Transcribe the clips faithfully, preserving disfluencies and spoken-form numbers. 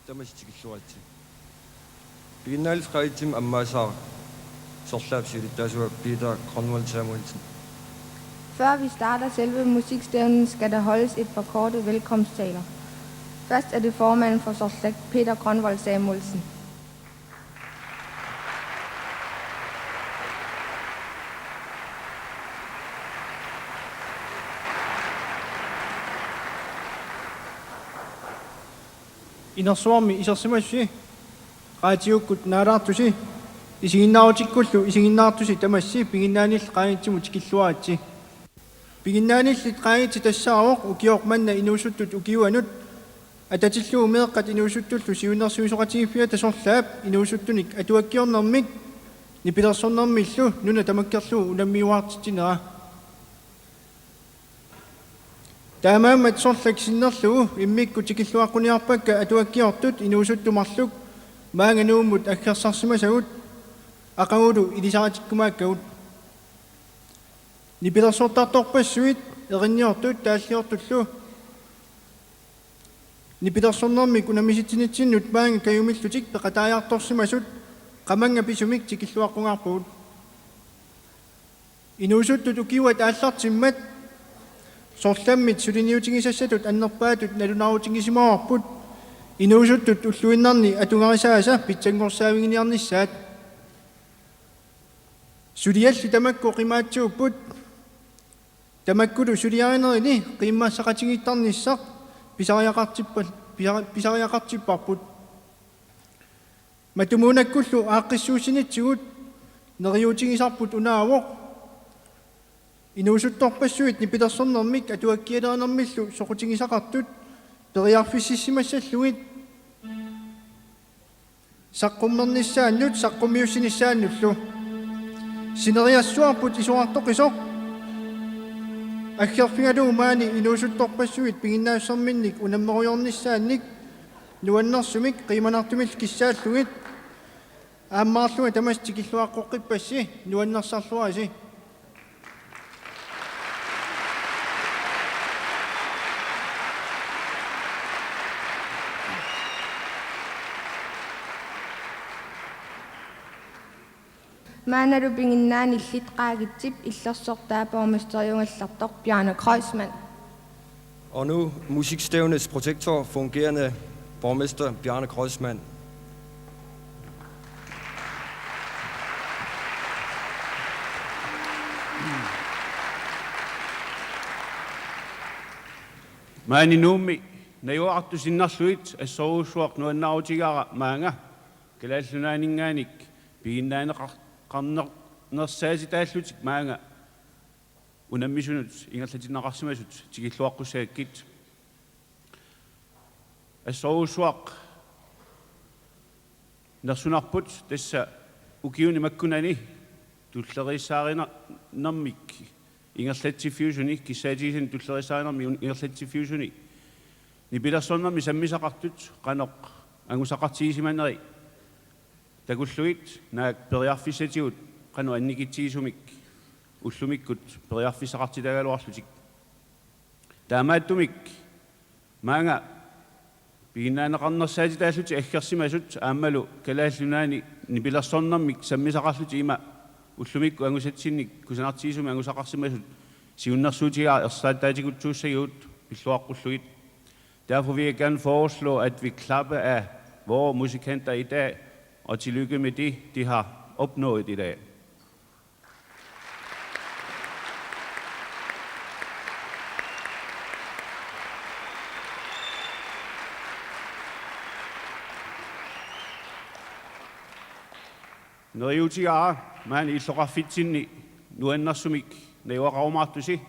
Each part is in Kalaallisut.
Tamassi tikilluaritsi. Piginnaallit qaangitsimik ammaasaaq sorlaap siulittaasua Peter Grønvold Samuelsen. Før vi starter selve musikstævnet, skal der holdes et par korte velkomsttaler. Først er det formanden for Sorlak, Peter Grønvold Samuelsen. Inersuarmi isersimassusi, raatiukkut naalaartusi, isiginnaarutikkullu isiginnaartusi tamassi piginnaanillit qaangitsimut tikilluaritsi. Piginnaanillit qaangitsi tassaavoq ukioq manna inuusuttut ukiuanut atatillugu meeqqat inuusuttullu siunnersuisoqatigiiffiata sorlaap inuusuttunik atuakkiornermik nipilersornermillu nuna tamakkerlugu unammiuaartitsinera. Taamaammat sorlak sinnerlugu immikkut tikilluaqquniarpakka atuakkiortut inuusuttut marluk maanga Nuummut aggersarsimasagut aqagulu ilisaritikkumaakkagut. Nipilersortartorpassuit erinniortut taalliortullu nipilersornermik unammisitsinitsinnut maanga kajumillutik peqataajartorsimasut qamannga pisumik tikilluaqqungaarpagut. Inuusuttut ukiuat aallartimmat sorlammit suliniutigisassatut annerpaatut nalunaarutigisimavarput inuusuttut ulluinnarni atugarisaasa pitsanngorsaavigineqarnissaat. Suliallit tamakku qimaatsiupput. Tamakkulu suliarinerini qiimmassaqatigiittarnissaq pisariaqartippa-, pisari-, pisariaqartipparput. Matumuunakkullu aaqqissuussinitsigut neriuutigisarput unaavoq inuusuttorpassuit nipilersornermik atuakkialerinermillu soqutigisaqartut periarfississimassallugit saqqummernissaannut saqqummiussinissaannullu. Sineriassuarput isorartoqisoq aggerfigalugu maani inuusuttorpassuit piginnaassuserminnik unammerujoornissaannik nuannersumik qiimanartumillu kissaallugit. Aammaarlunga tamassi tikilluaqqoqqippassi, nuannersarluarisi. Maannalu piginnaanillit qaangitsip illersortaa borgmesteriugallartoq Bjarne Kreutzmann. Og nu musikstævnets protektor, fungerende borgmester Bjarne Kreutzmann. Maani Nuummi najugaqartut sinnerlugit assorujussuaq nuannaarutigaara maanga Kalaallit Nunaanninngaanniit piginnaaneqar-, qarner-, nersaatitaallutik maanga unammisunut ingerlatinneqarsimasut tikilluaqqussagakkit. Assorujussuaq nersunarput tassa ukiuni makkunani tulleriissaarinermik ingerlatsiffiusuni, kissaatigisani tulleriissaarinermik un-, ingerlatsiffiusuni nipilersornermi sammisaqartut qanoq angusaqartigisimaneri takullugit, naak periarfissatigut qanoq annikitsigisumik ullumikkut periarfissaqartitagaluarlutik. Taamaattumik maanga piginnaaneqarnersaatitaallutik aggersimasut aammalu Kalaallit Nunaanni nipilersornermik sammisaqarlutik ima ullumikkut angusatsinnik kusanartigisumik angusaqarsimasut siunnersuutigaara ersaattaatikutsuussagigut pilluaqqullugit. Derfor vil jeg gerne foreslå, at vi klapper af vore musikanter i dag, og tillykke med det, de har opnået i dag. Neriuutigaara maani illoqarfitsinni nuannersumik najugaqarumaartusi.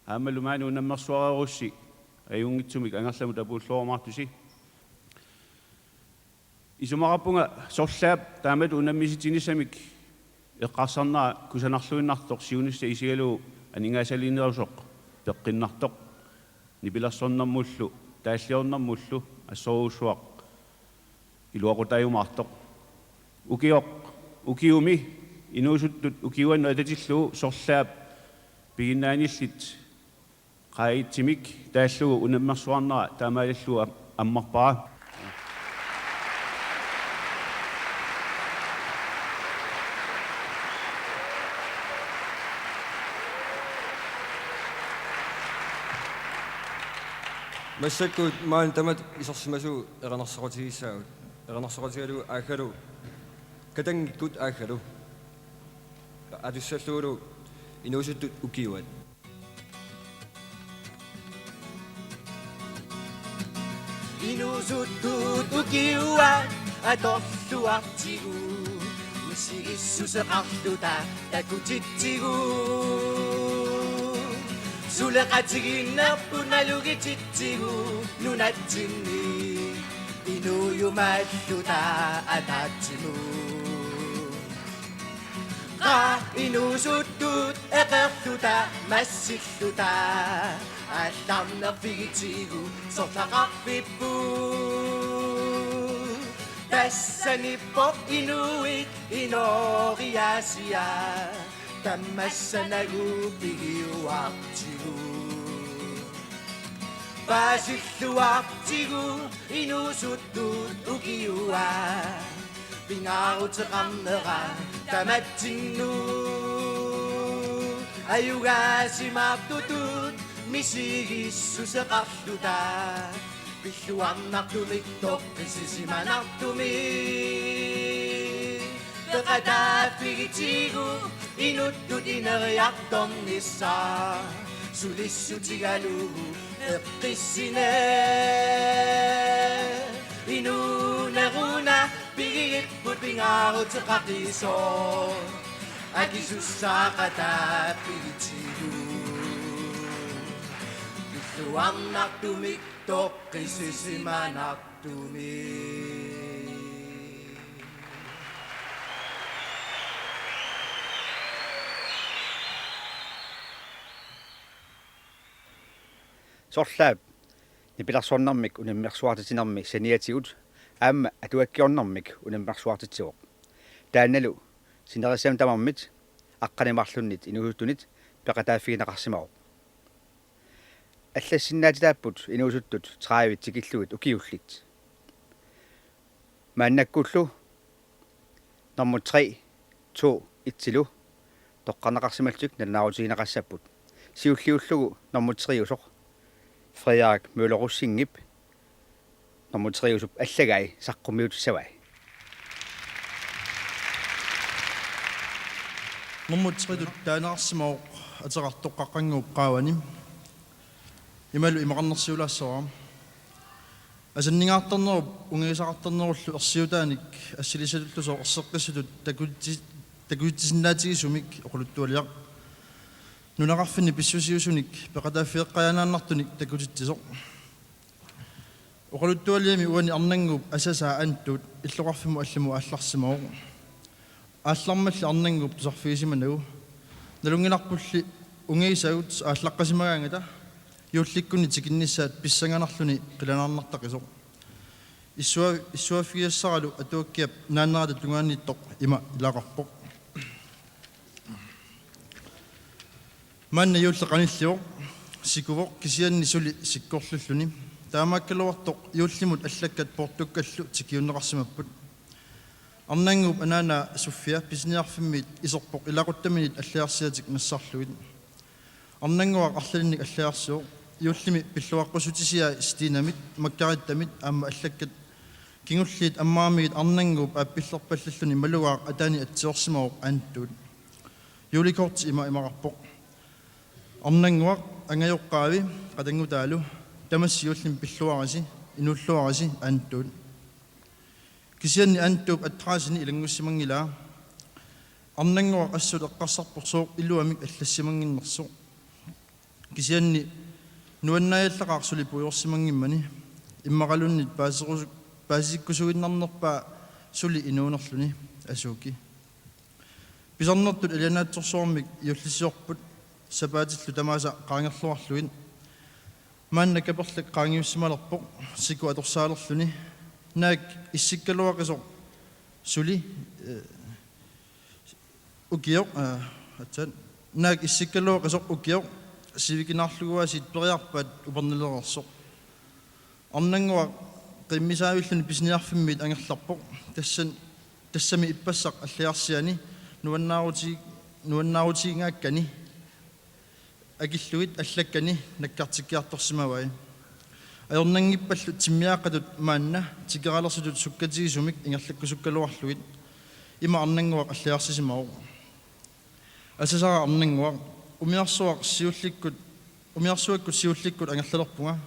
Aammalu maani unammersuarerussi ajunngitsumik angerlamut apuulluarumaartusi. Isumaqarpunga sorlaap taamatut unammisitsinissamik eqqarsarnera kusanarluinnartoq siunissaq isigalugu aningaasaliinerusoq peqqinnartoq nipilersornermullu taalliornermullu assorujussuaq iluaqutaajumaartoq. Ukioq, ukiumi inuusuttut ukiuannut atatillugu sorlaap piginnaanillit qaangitsimik taallugu unammersuarnera taamaalillugu am-, ammarpara. Massakkut maani tamatta isersimasut erinarsoqatigiissaagut. Erinarsoqatigalugu aaggalu katanngikkut aaggalu. Atussallugulu inuusuttut ukiuat. Inuusuttut ukiuat atorluartigu, misigissuseqarluta takutitsigu. Suleqatigiinnerput malugititsigu nunatsinni inuujumaalluta ataatsimut. Qaa inuusuttut eqerluta massilluta aallarnerfigitigu sorlaqarfipput. Tassaniippoq inuit inooriaasia tammassanagu pigiuartigu. Paasilluartigu inuusuttut ukiuat pingaaruteqarnera tamatsinnut. Ajugaasimaartutut misigissuseqarluta pilluarnartumik toqqissisimanartumik. Peqataaffigitigu inuttut ineriartornissaa sulissutigalugu eqqissineq. Inuuneruna pigigipput pingaaruteqaqisoq akisussaaqataaffigitigu pilluarnartumik toqqissisimanartumik. Sorlaap nipilersornermik unammersuartitsinermi saniatigut aamma atuakkiornermik unammersuartitsivoq. Taannalu sinerissami tamarmit aqqaneq-marlunnit inuusuttunit peqataaffigineqarsimavoq. Allassinnaatitaapput inuusuttut tredive tikillugit ukiullit. Maannakkullu nummer tre, to, et-ilu toqqarneqarsimallutik nalunaarutigineqassapput. Siulliullugu nummer tre-usoq Frederik Møller Rosingip nummer tre-usup allagai saqqummiutissavai. Nummer tre-tut taaneqarsimavoq ateqartoq Qaqqannguup qaavani. Imalu imaqarnersiulaassavara: Asanningaartarnerup ungagisaqartarnerullu ersiutaanik assilisatullusoq erseqqissutut takuti-, takutissinnaatigisumik oqaluttualiaq. Nunaqarfinni pissusiusunik peqataaffigeqqajaannaannartunik takutitsisoq. Oqaluttualiami uani Arnannguup asasaa Antuut illoqarfimmut allamut aallarsimavoq. Aallarmalli Arnannguup tusarfigisimanagu: Nalunngilarpulli ungagisagut aallaqqasimagaangata juullikkunni tikinnissaat pissanganarluni qilanaarnartaqisoq. Issua-, issuaaffigisassaralu atuakkiap naanerata tungaaniittoq ima ilaqarpoq: Maanna juulli qanillivoq, sikuvoq kisianni suli sikkorlulluni. Taamaakkaluartoq juullimut allakkat poortukkallu tikiunneqarsimapput. Arnannguup anaanaa Sofia pisiniarfimmiit iserpoq ilaquttaminit allariarsiatik nassarlugit. Arnannguaq arlalinnik allariarsivoq. Juullimi pilluaqqussutisiai Stinamit, Margarethamit aamma allakkat kingulliit ammaramigit Arnannguup aappillerpallalluni malugaaq ataani atsiorsimavoq Antuut. Julekorti ima imaqarpoq: Arnannguaq, angajoqqaavi, qatanngutaalu, tamassi juullimi pilluarisi, inuulluarisi Antuut. Kisianni Antuup adressini ilanngussimanngilaa. Arnannguaq assut eqqarsarpoq sooq iluamik allassimannginnersoq. Kisianni nuannaajallaqaaq suli puigorsimanngimmani, immaqaluunniit paaseru-, paasisikkusuinnarnerpaa suli inuunerluni. Asuki. Pisarnertut alianaatsorsuarmik juullisiorput sapaatillu tamaasa qaangerluarlugit. Maanna kaperlak qaangiussimalerpoq siku atorsaalerluni. Naak issikkaluaqisoq suli, eh, ukioq, eh, aatsaat. Naak issikkaluaqisoq ukioq sivikinaarlugu aasiit periarpaat upernalereersoq. Arnannguaq qimmisaavilluni pisiniarfimmiit angerlarpoq. Tassan-, tassami ippassaq allariarsiani nuannaaruti-, nuannaarutiginngaakkani akillugit allakkani nakkartikkiartorsimavai. Ajornanngippallu timmiaaqqatut maanna tikeralersutut sukkatigisumik ingerlakkusukkaluarlugit ima arnannguaq alliarsisimavoq. Asasara arnannguaq, umiarsuaq siullikkut, umiarsuakkut siullikkut angerlalerpunga.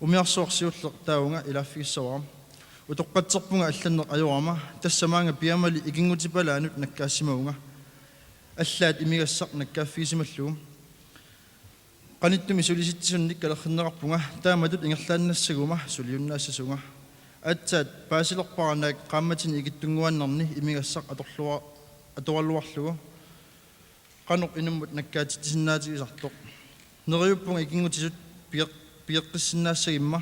Umiarsuaq siulleq taavunga ilaaffigissavara. Utoqqatserpunga allanneq ajorama, tassa maanga piamali ikinngutipalaanut nakkaassimavunga. Allaat imigassaq nakkaaffigisimalluni. Qanittumi sulisitsisumik kalerrinneqarpunga, taamatut ingerlaannassaguma suliunnaassasunga. Aatsaat paasilerpara naak qaammatini ikittunnguaannarni imigassaq atorlua-, atoraluarlugu. Qanoq inummut nakkaatitsisinnaatigisartoq. Neriuppunga ikinngutisut pigeq-, pigeqqissinnaassagimma.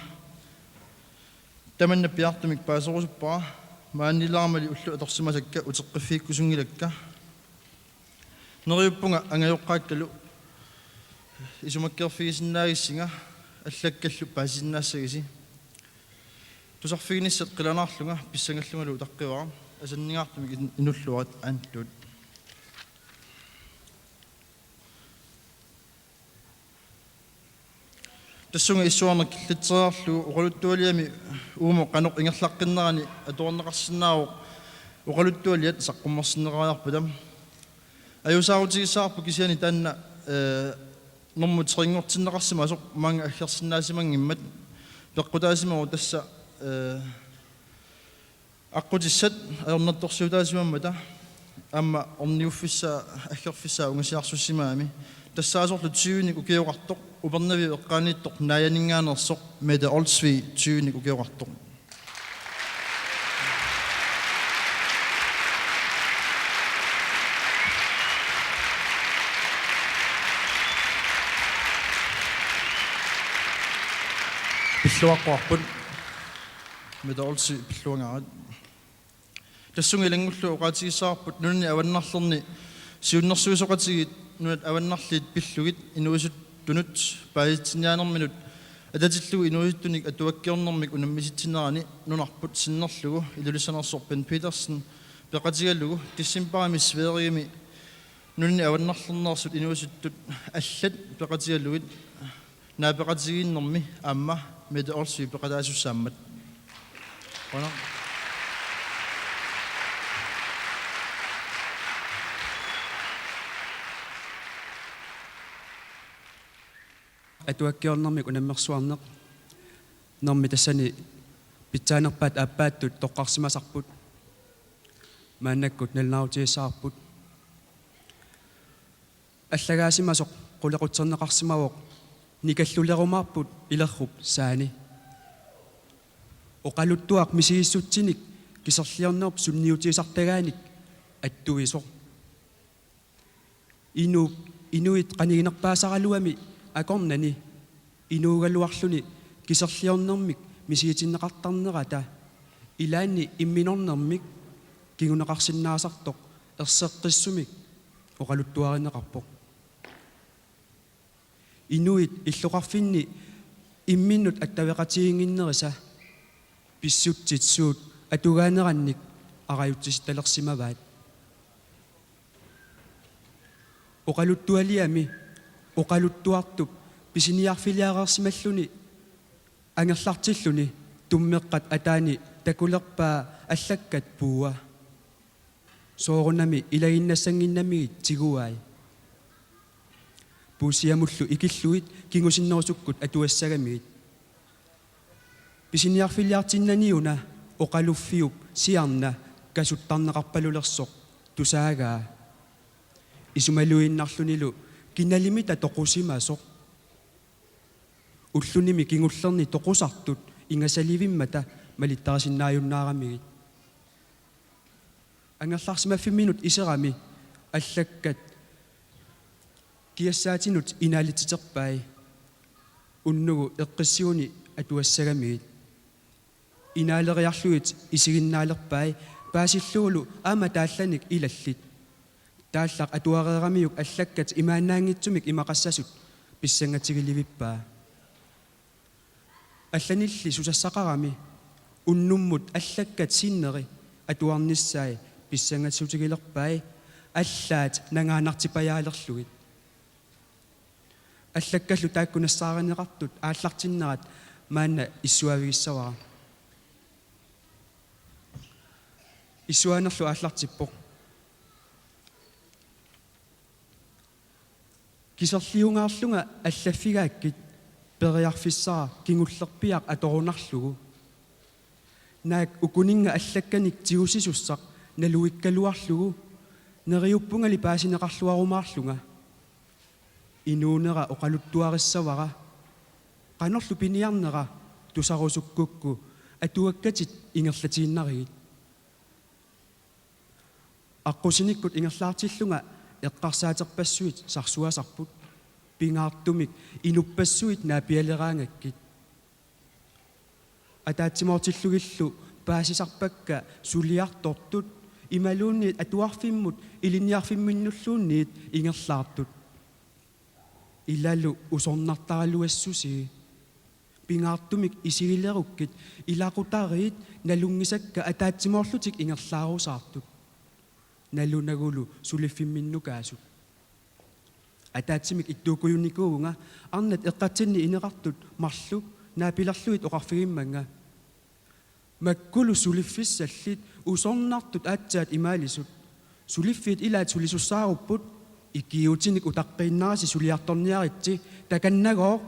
Tamanna piaartumik paaserusuppara, maaniilaarmali ullut atorsimasakka uteqqiffiikkusunngilakka. Neriuppunga angajoqqaakkalu isumakkeerfigisinnaagissinga, allakkallu paasisinnaassagisi. Tusarfiginissat qilanaarlunga pissangallungalu utaqqivara, asanningaartumik in-, inulluarit aamma tuut. Tassunga issuarneq killiteriarlugu oqaluttualiami uuma qanoq ingerlaqqinnerani atuarneqarsinnaavoq oqaluttualiat saqqummersinneqariarpata. Ajuusaarutigissavarput kisianni taanna, eh, normut trinngortinneqarsimasoq maanga aggersinnaasimanngimmata peqqutaasimavoq tassa, eh, aqqutissat ajornartorsiutaasimammata aamma orniuffissaa aggerfissaa ungasiarsussimagamik. Tassaasorlu tyvenik ukioqartoq, Upernaviup eqqaaniittoq Naajaninngaanneersoq Mette Olsvig, tyvenik ukioqartoq. Pilluaqquarput. Mette Olsvig pilluangaarit. Tassunga ilanngullugu oqaatigissavarput nunani avannarlerni siunnersuisoqatigiit nunat avannarliit pillugit inuusuttunut paasitsiniaanerminut atatillugu inuusuttunik atuakkiornermik unammisitsinerani nunarput sinnerlugu Ilulissanersoq Bent Petersen peqatigalugu decembarimi Sverigemi nunani avannarlerneersut inuusuttut allat peqatigalugit naapeqatigiinnermi aamma Mette Olsvig peqataasussaammat. Qujanaq. Atuakkiornermik unammersuarneq. Nermi tassani pitsaanerpaat aappaattut toqqarsimasarput. Maannakkut nalunaarutigissagaluarput. Allagaasimasoq qulequtserneqarsimavoq nikallulerumaarput Ilerrup saani. Oqaluttuaq misigissutsinik kiserliornerup sunniutigisartagaanik attuisoq. Inu-, inuit qaniginerpaasaraluami akornanni inuugaluarluni kiserliornermik misigitinneqartarnerata ilaanni imminornermik kinguneqarsinnaasartoq erseqqissumik oqaluttuarineqarpoq. Inuit illoqarfinni imminnut attaveqatigiinnginnerisa pissutsit suut atugaanerannik arajutsitsittalersimavaat. Oqaluttualiami oqaluttuartup pisiniarfiliareersimalluni angerlartilluni tummeqqat ataani takulerpaa allakkat puua. Soorunami ilaginnassannginnamigit tiguai. Puussiamullu ikillugit kingusinnerusukkut atuassagamigit. Pisiniarfiliartinnaniuna oqaluffiup siarna kasuttarneqarpalulersoq tusaagaa. Isumaluinnarlunilu kinalimita toqusimasoq. Ullunimi kingullerni toqusartut ingasalivimmata malittarisinnaajunnaaramikkit. Angerlarsimaffimminut iserami allakkat kiassaatinut inaalitsitsilerpai unnugu eqqissiguni atuassagamigit. Inaaleriarlugit isiginnaalerpai paasillugulu aamma taallanik ilallit. Taallaq atuareeramiuk allakkat imaannaanngitsumik imaqassasut pissangatigilerpaa. Allanilli susassaqarami unnummut allakkat sinneri atuarnissai pissangassutigilerpai allaat nangaannartipajaalerlugit. Allakkallu taakku nassaarineqartut aallartinnerat Maanna issuaavigissavara. Issuaanerlu aallartippoq. Kiserliungaarlunga allaffigaakkit periarfissara kingullerpiaq atorunarlugu. Naak ukuninnga allakkanik tigusisussaq naluikkaluarlugu, neriuppungali paasineqarluarumaarlunga. Inuunera oqaluttuarissavara. Qanorlu piniarnera tusarusukkukku atuakkatit ingerlatiinnarigit. Aqqusinikkut ingerlaartillunga eqqarsaaterpassuit sarsuasarput, pingaartumik inuppassuit naapialeraangakkit. Ataatsimoortillugillu paasisarpakka suliartortut imaluunniit atuarfimmut ilinniarfimminnulluunniit ingerlaartut. Ilalu usornartaraluassusii. Pingaartumik isigilerukkit ilaqutariit nalunngisakka ataatsimoorlutik ingerlaarusaartut. Nalunagulu suliffimminnukaasut. Ataatsimik ittuukkujunikuuvunga arnat eqqatsinni ineqartut marluk naapilerlugit oqarfigimmannga: Makkulu suliffissallit usornartut aatsaat imaalisut. Suliffiit ilaat sulisussaarupput, ikiuutinik utaqqiinnarisi suliartorniaritsi, takannagooq.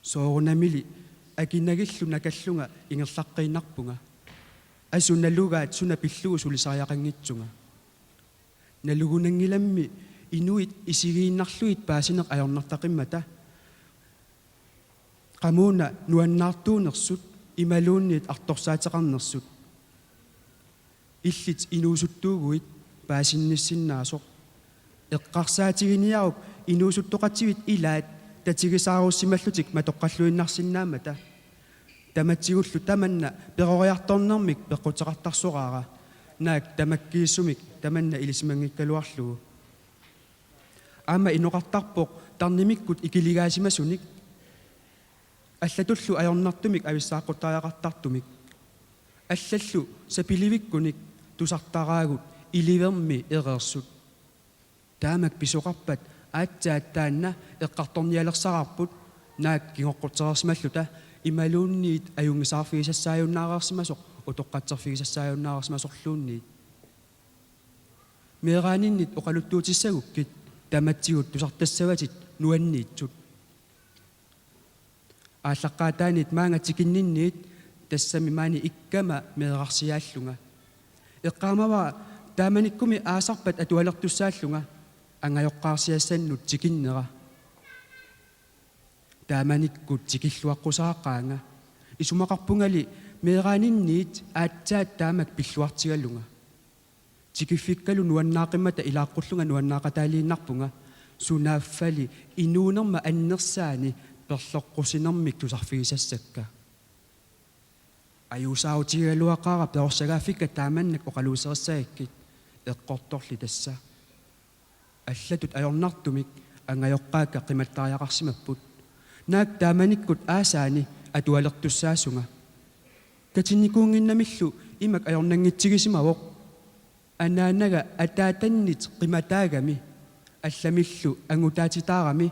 Soorunamili akinagillu nakallunga ingerlaqqiinnarpunga. Asu nalugaat suna pillugu sulisariaqanngitsunga. Nalugunanngilammi inuit isigiinnarlugit paasineq ajornartaqimmata. Qamuuna nuannaartuunersut imaluunniit artorsaateqarnersut. Illit inuusuttuuguit paasinnissinnaasoq. Eqqarsaatiginiaruk inuusuttoqatigiit ilaat tatigisaarussimallutik matoqqalluinnarsinnaammata. Tamatsigullu tamanna peroriartornermik peqquteqartarsoraara, naak tamakkiisumik tamanna ilisimanngikkaluarlugu. Aamma inoqartarpoq tarnimikkut ikiligaasimasunit. Allatullu ajornartumik avissaaqqutariaqartartumik. Allallu sapilivikkunik tusartaraagut ilivermi ereersut. Taamak pisoqarpat aatsaat taanna eqqartornialersaraarput, naak kingoqqutsereersimalluta imaluunniit ajunngisaarfigisassaajunnaareersimasoq utoqqatserfigisassaajunnaareersimasorluunniit. Meeraaninnit oqaluttuutissagukkit tamatsigut tusartassavatit nuanniitsut. Aallaqqaataaniit maanga tikinninniit tassami maani ikkama meerarsiaallunga. Eqqaamavara taamanikkumi aasarpat atualertussaallunga angajoqqaarsiassannut tikinnera. Taamanikkut tikilluaqqusaaqaanga. Isumaqarpungali meeraaninniit aatsaat taamak pilluartigalunga. Tikiffikkalu nuannaaqimmata ilaaqqullunga nuannaaqataaliinnarpunga, sunaaffali inuunerma annersaani perloqqusinermik tusarfigisassakka. Ajuusaarutigigaluaqaara perorsagaaffikka taamannak oqaluuserissagakkit, eqqortorli tassa. Allatut ajornartumik angajoqqaakka qimattariaqarsimapput. Naak taamanikkut aasaani atualertussaasunga. Katinnikuunnginnamillu imak ajornanngitsigisimavoq. Anaanaga ataatannit qimataagami, allamillu angutaatitaarami,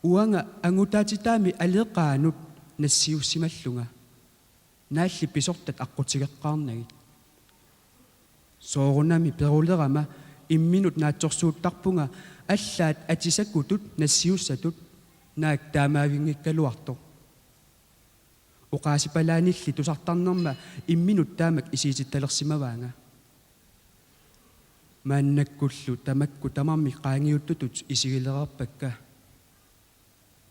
uanga angutaatitaami aleqaanut nassiussimallunga. Naalli pisortat aqqutigeqqaarnagit. Soorunami perulerama imminut naatsorsuuttarpunga allaat atisakutut nassiussatut, naak taamaavinngikkaluartoq. Oqaasipalaanilli tusartarnerma imminut taamak isiitittalersimavaanga. Maannakkullu tamakku tamarmik qaangiuttutut isigilereerpakka.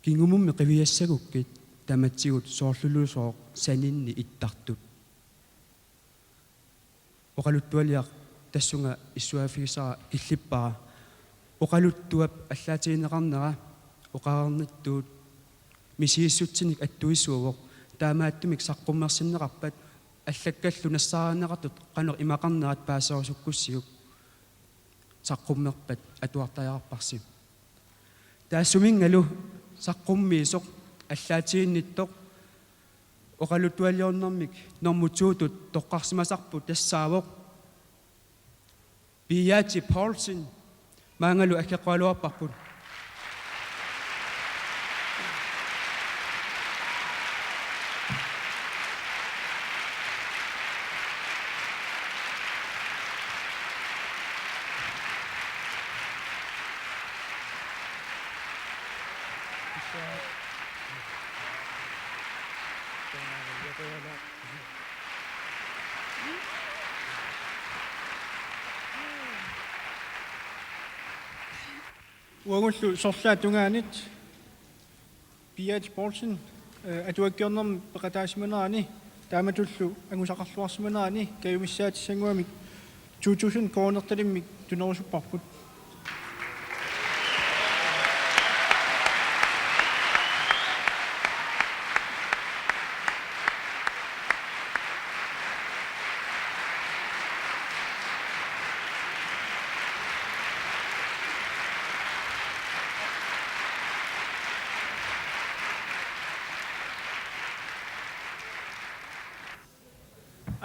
Kingumummi qiviassagukkit tamatsigut soorlulusooq saninni ittartut. Oqaluttualiaq tassunga issuaaffigisara killippara. Oqaluttuap allaatigineqarnera oqareernittut misigissutsinik attuisuuvoq, taamaattumik saqqummersinneqarpat allakkallu nassaarineqartut qanoq imaqarnerat paaserusukkussiuk. Saqqummerpat atuartariaqarparsi. Taassuminngalu saqqummiisoq allaatiginnittoq oqaluttualiornermik normu to-tut toqqarsimasarput tassaavoq Piaati Poulsen, maangalu aggeqqugaluarparput. Uagullu sorlaat tungaanit Piaat Poulsen, eh, atuakkiornermi peqataasimanerani taamatullu angusaqarluarsimanerani kajumissaatissanngormat to tusind koruunertalimmik tunerusupparput.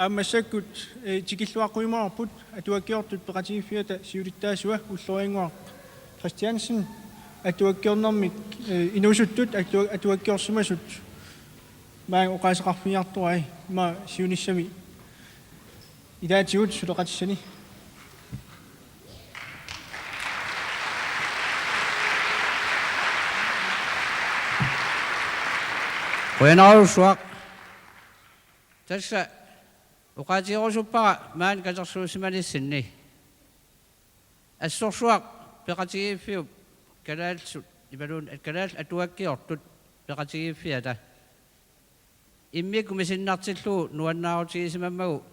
Aamma massakkut, eh, tikilluaqqujumaarput atuakkiortut peqatigiiffiata siulittaasua Ulloriannguaq Christiansen atuakkiornermik, eh, inuusuttut atua-, atuakkiorsimasut maanga oqaaseqarfiginiartorai, ima siunissami ilaatigut suleqatissani. Qujanarujussuaq. Tassa oqaatigerusuppara maani katersuussimanissinni. Assorsuaq peqatigiiffiup kalaallisut imaluunniit kalaallit atuakkiortut peqatigiiffiata immikkut misinnartillugu nuannaarutigisimammagu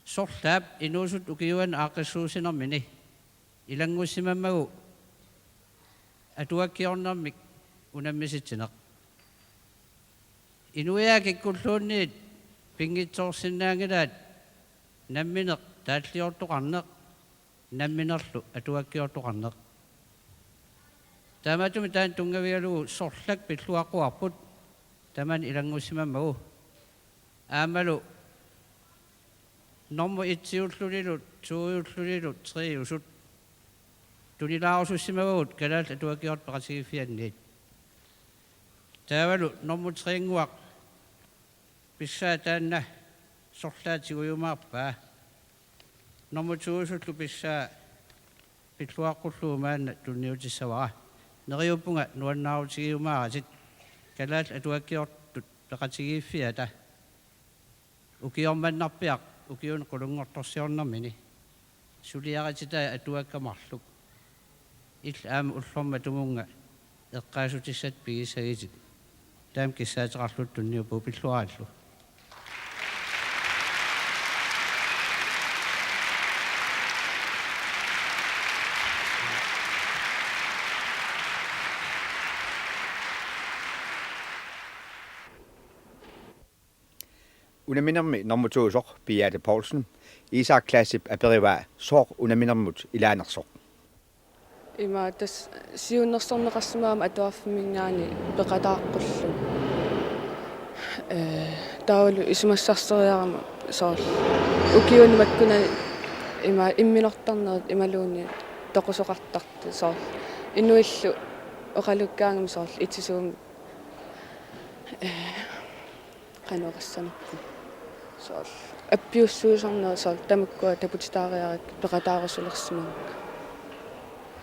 sorlaap inuusuttut ukiuanni aaqqissuussinermini ilanngussimammagu atuakkiornermik unammisitsineq. Inuiaat kikkulluunniit pinngitsoorsinnaanngilaat nammineq taalliortoqarneq, namminerlu atuakkiortoqarneq. Taamaattumik taanna tunngavigalugu sorlak pilluaqquarput tamanna ilanngussimammagu. Aammalu normu et-iullunilu, to-iullunilu, tre-iusut tunilaarusussimavagut kalaallit atuakkiortut peqatigiiffianniit. Taavalu normu tre-nnguaq pissaa taanna sorlaat tigujumaarpaa. Normu to-iusullu pissaa pilluaqqullugu maanna tunniutissavara. Neriuppunga nuannaarutigiumaaratit kalaallit atuakkiortut peqatigiiffiata ukiormannarpiaq ukiuni qulunngortorsiornermini. Suliarititai atuakkat marluk. Illit aamma ullormut tumunnga eqqaassutissatit pigissagitit. Taama kissaateqarluta tunniuppugut, pilluaritsi. Unamminermi normu to-usoq Piaate Poulsen Isak Klaasip aperivaa sooq unamminermut ilaanersoq. Ima tassa siunnersorneqarsimagama atuarfimminngaanniit peqataaqqullunga. Ee, taavalu isumassarseriarama soorlu ukiuni makkunani ima imminortarnerit imaluunniit toqusoqartartut soorlu inuillu oqalukkaangami soorlu itisuumik, ee, qanoq oqassanerput. Soorlu appiussuisarnerit soorlu tamakkua taputitaariarakkit peqataarusulersimavakka.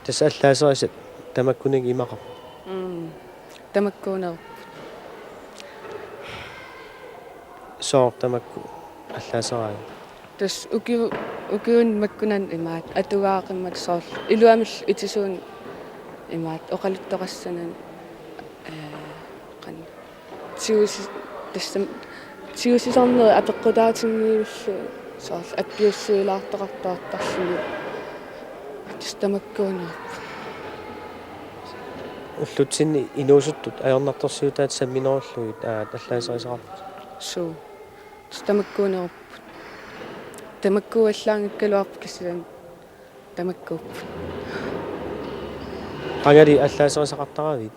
Tassa allaaserisat tamakkuninnga imaqarput. Mm. Tamakkuunerupput. Sooq tamakku allaaseraat? Tassa ukiu-, ukiuni makkunani imaattoq atugaaqimmata soorlu iluamillu itisuunik imaattoq oqaluttoqassanani, ee, qanoq tigusi-, tassami tigusisarnerit apeqqutaatinngivillugu soorlu appiussuilaartoqartuartarluni. Tassa tamakkuunerupput. Ullutsinni inuusuttut ajornartorsiutaat samminerullugit aat allaaserisaqarputit? Suu. Tassa tamakkuunerupput. Tamakkuuallaanngikkaluarpoq kisianni tamakkuupput. Qangali allaaserisaqartaravit?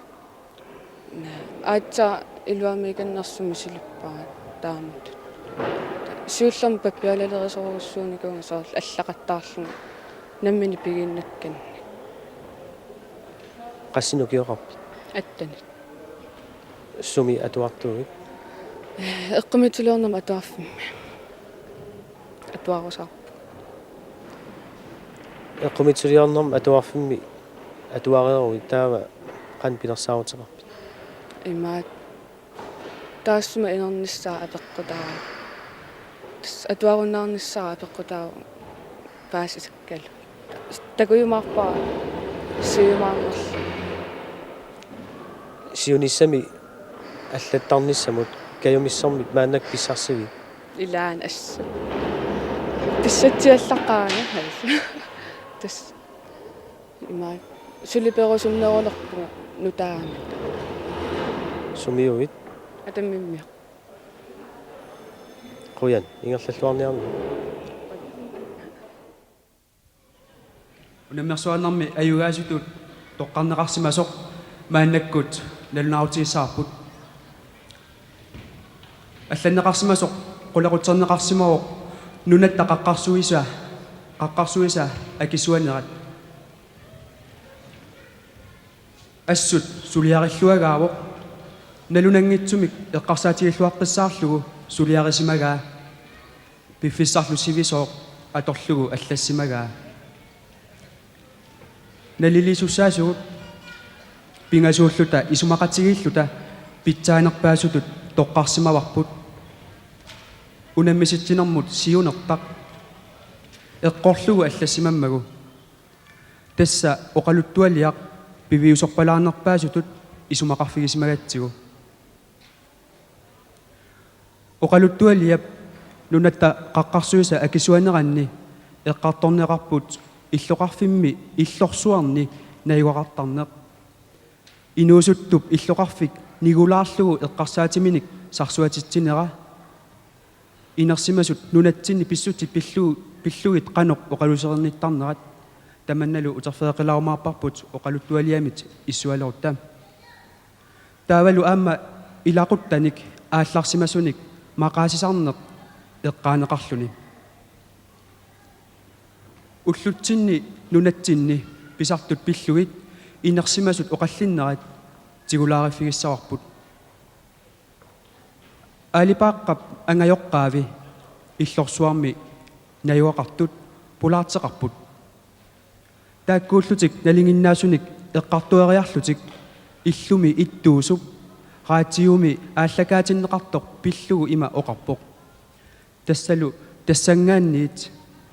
Aatsaat iluamik ikinnersumik misilippara taamatut. Siullermik pappialalerisorujussuunikuuvunga soorlu allaqattaarlunga nammineq pigiinnakkannik. Qassinik ukioqarpit? Attenik. Sumi atuartuuvit? Eqqumiitsuliornermut atuarfimmi atuarusaarpunga. Eqqumiitsuliornermut atuarfimmi atuareeruit taava qanoq pilersaaruteqarpit? Imaat taassuma inernissaa apeqqutaavoq. Tassa atuarunnaarnissaa apeqqutaavoq paasisakkalu. Takujumaarpara siujumaarnerlu. Siunissami allattarnissamut kajumissormit maannakkut pissarsivit? Ilaana assut. Pissatsiallaqqaarami. Tassa imaat suli perusunnerulerpunga nutaanik. Sumiuit? Atammimmiaq. Qujan, ingerlalluarniarmi. Unammersuarnermi ajugaasutut toqqarneqarsimasoq maannakkut nalunaarutigissavarput. Allanneqarsimasoq qulequtserneqarsimavoq nunatta qaqqarsuisa, qaqqarsuisa akisuanerat. Assut suliarilluagaavoq, nalunanngitsumik eqqarsaatigilluaqqissaarlugu suliarisimagaa, piffissarlu sivisooq atorlugu allassimagaa. Nalilisuussaasugut pingasuulluta isumaqatigiilluta pitsaanerpaasutut toqqarsimavarput. Unammisitsinermut siunertaq eqqorlugu allassimammagu. Tassa oqaluttualiaq piviusorpalaarnerpaasutut isumaqarfigisimagatsigu. Oqaluttualiap nunatta qaqqarsuisa akisuaneranni eqqartorneqarput illoqarfimmi illorsuarni najugaqartarneq. Inuusuttup illoqarfik nigulaarlugu eqqarsaatiminik sarsuatitsinera. Inersimasut nunatsinni pissutsit pillu-, pillugit qanoq oqaluuserinnittarnerat. Tamannalu uterfigeqqilaarumaarparput oqaluttualiamit issualerutta. Taavalu aamma ilaquttanik aallarsimasunik maqaasisarneq eqqaaneqarluni. Ullutsinni nunatsinni pisartut pillugit inersimasut oqallinnerat tigulaariffigissavarput. Aalipaaqqap angajoqqaavi illorsuarmi najugaqartut pulaarteqarput. Taakkuullutik nalinginnaasunik eqqartueriarlutik illumi ittuusup raatiumi aallakaatinneqartoq pillugu ima oqarpoq: Tassalu tassanngaanniit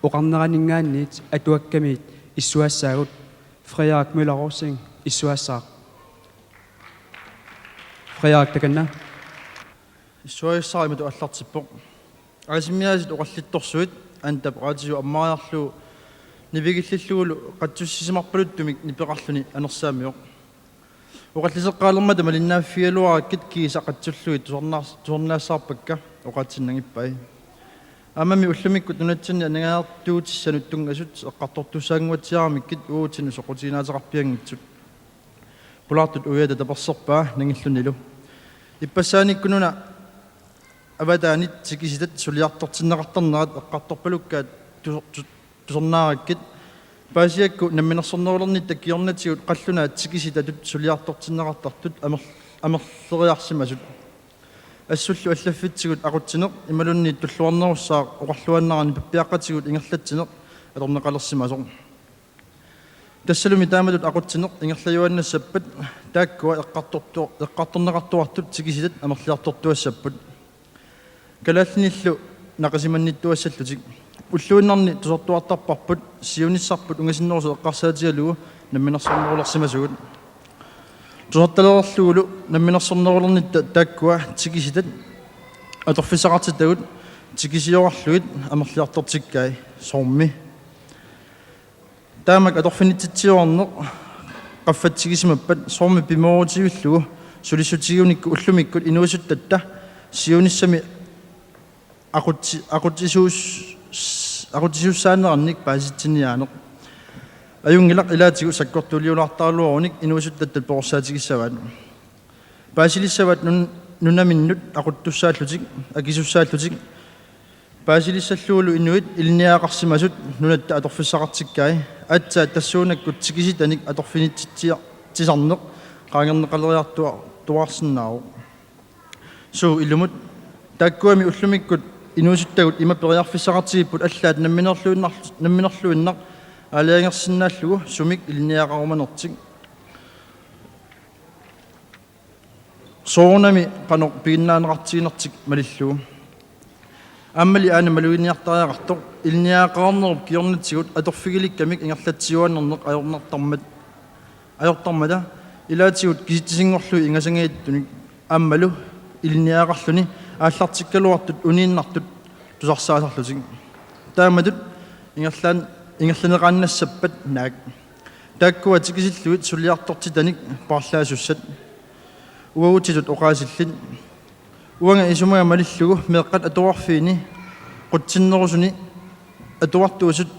oqarneraninngaanniit atuakkamiit issuassaagut. Frederik Møller Rosing issuassaaq. Frederik, takanna. Issuassaq imatut aallartippoq: Aasimiaasat oqallittorsuit, Antap raatiu ammariarlugu nivigillillugulu qatsussisimarpaluttumik nipeqarluni anersaamioq. Oqalliseqqaalermata malinnaaffigaluarakkit kiisa qatsullugit tusarnaars-, tusarnaassavarpakka, oqaatsinnanngippai. Aammami ullumikkut nunatsinni aningaasartuutissanut tunngasut eqqartortussaannguatsiaramikkit uagutsinnut soqutiginaateqarpianngitsut. Pulaartut uiata taperserpaa nangillunilu. Ippassaanikkut una avataanit tikisitat suliartortinneqartarnerat eqqartorpalukkaat tu-, tu-, tusarnaarakkit, paasiakku namminersornerulernitta kingornatigut qallunaat tikisitatut suliartortinneqartartut amer-, amerleriarsimasut. Assullu allaffitsigut aqutsineq imaluunniit tulluarnerussaaq oqarluaannarani pappiaqqatigut ingerlatsineq atorneqalersimasoq. Tassalumi taamatut aqutsineq ingerlajuaannassappat taakkua eqqartortu-, eqqartorneqartuartut tikisitat amerliartortuassapput. Kalaallinillu naqisimannittuassallutik. Ulluinnarni tusartuartarparput siunissarput ungasinnerusoq eqqarsaatigalugu namminersornerulersimasugut. Tusartalereerlugulu namminersornerulernitta taakkua tikisitat atorfissaqartitagut tikisiorarlugit amerliartortikkai. Soormi? Taamak atorfinitsitsiuarneq qaffatsigisimappat soormi pimoorutivillugu sulissutigiunikku ullumikkut inuusuttatta siunissami aqutsi-, aqutsisuus-, aqutsisussaanerannik paasitsiniaaneq. Ajunngilaq, ilaatigut sakkortuuliulaartaraluarunik inuusuttatta perorsaatigissavat. Paasilissavat nun-, nunaminnut aquttussaallutik, akisussaallutik. Paasilissallugulu inuit ilinniagaqarsimasut nunatta atorfissaqartikkai. Aatsaat tassuunakkut tikisitanik atorfinitsitsia-, -tsisarneq qaangerneqaleriartua-, -tuarsinnaavoq. Suu, ilumut. Taakkuami ullumikkut inuusuttagut ima periarfissaqartigipput allaat namminerluinnar-, namminerluinnaq aalajangersinnaallugu sumik ilinniagaqarumanertik. Soorunami qanoq piginnaaneqartiginertik malillugu. Aammali aana maluginiartariaqartoq ilinniagaqarnerup kingornatigut atorfigilikkamik ingerlatsiuaannarneq ajornartarmat ajortarmata ilaatigut kisitsisinngorlugit ingasangaattunik aammalu ilinniagaqarluni aallartikkaluartut uniinnartut tusarsaasarlutik. Taamatut ingerlaan-, ingerlaneqaannassappat naak. Taakkua tikisillugit suliartortitanik paarlaasussat. Uagutitut oqaasillit. Uanga isumaga malillugu meeqqat atuarfiini qutsinnerusuni atuartuusut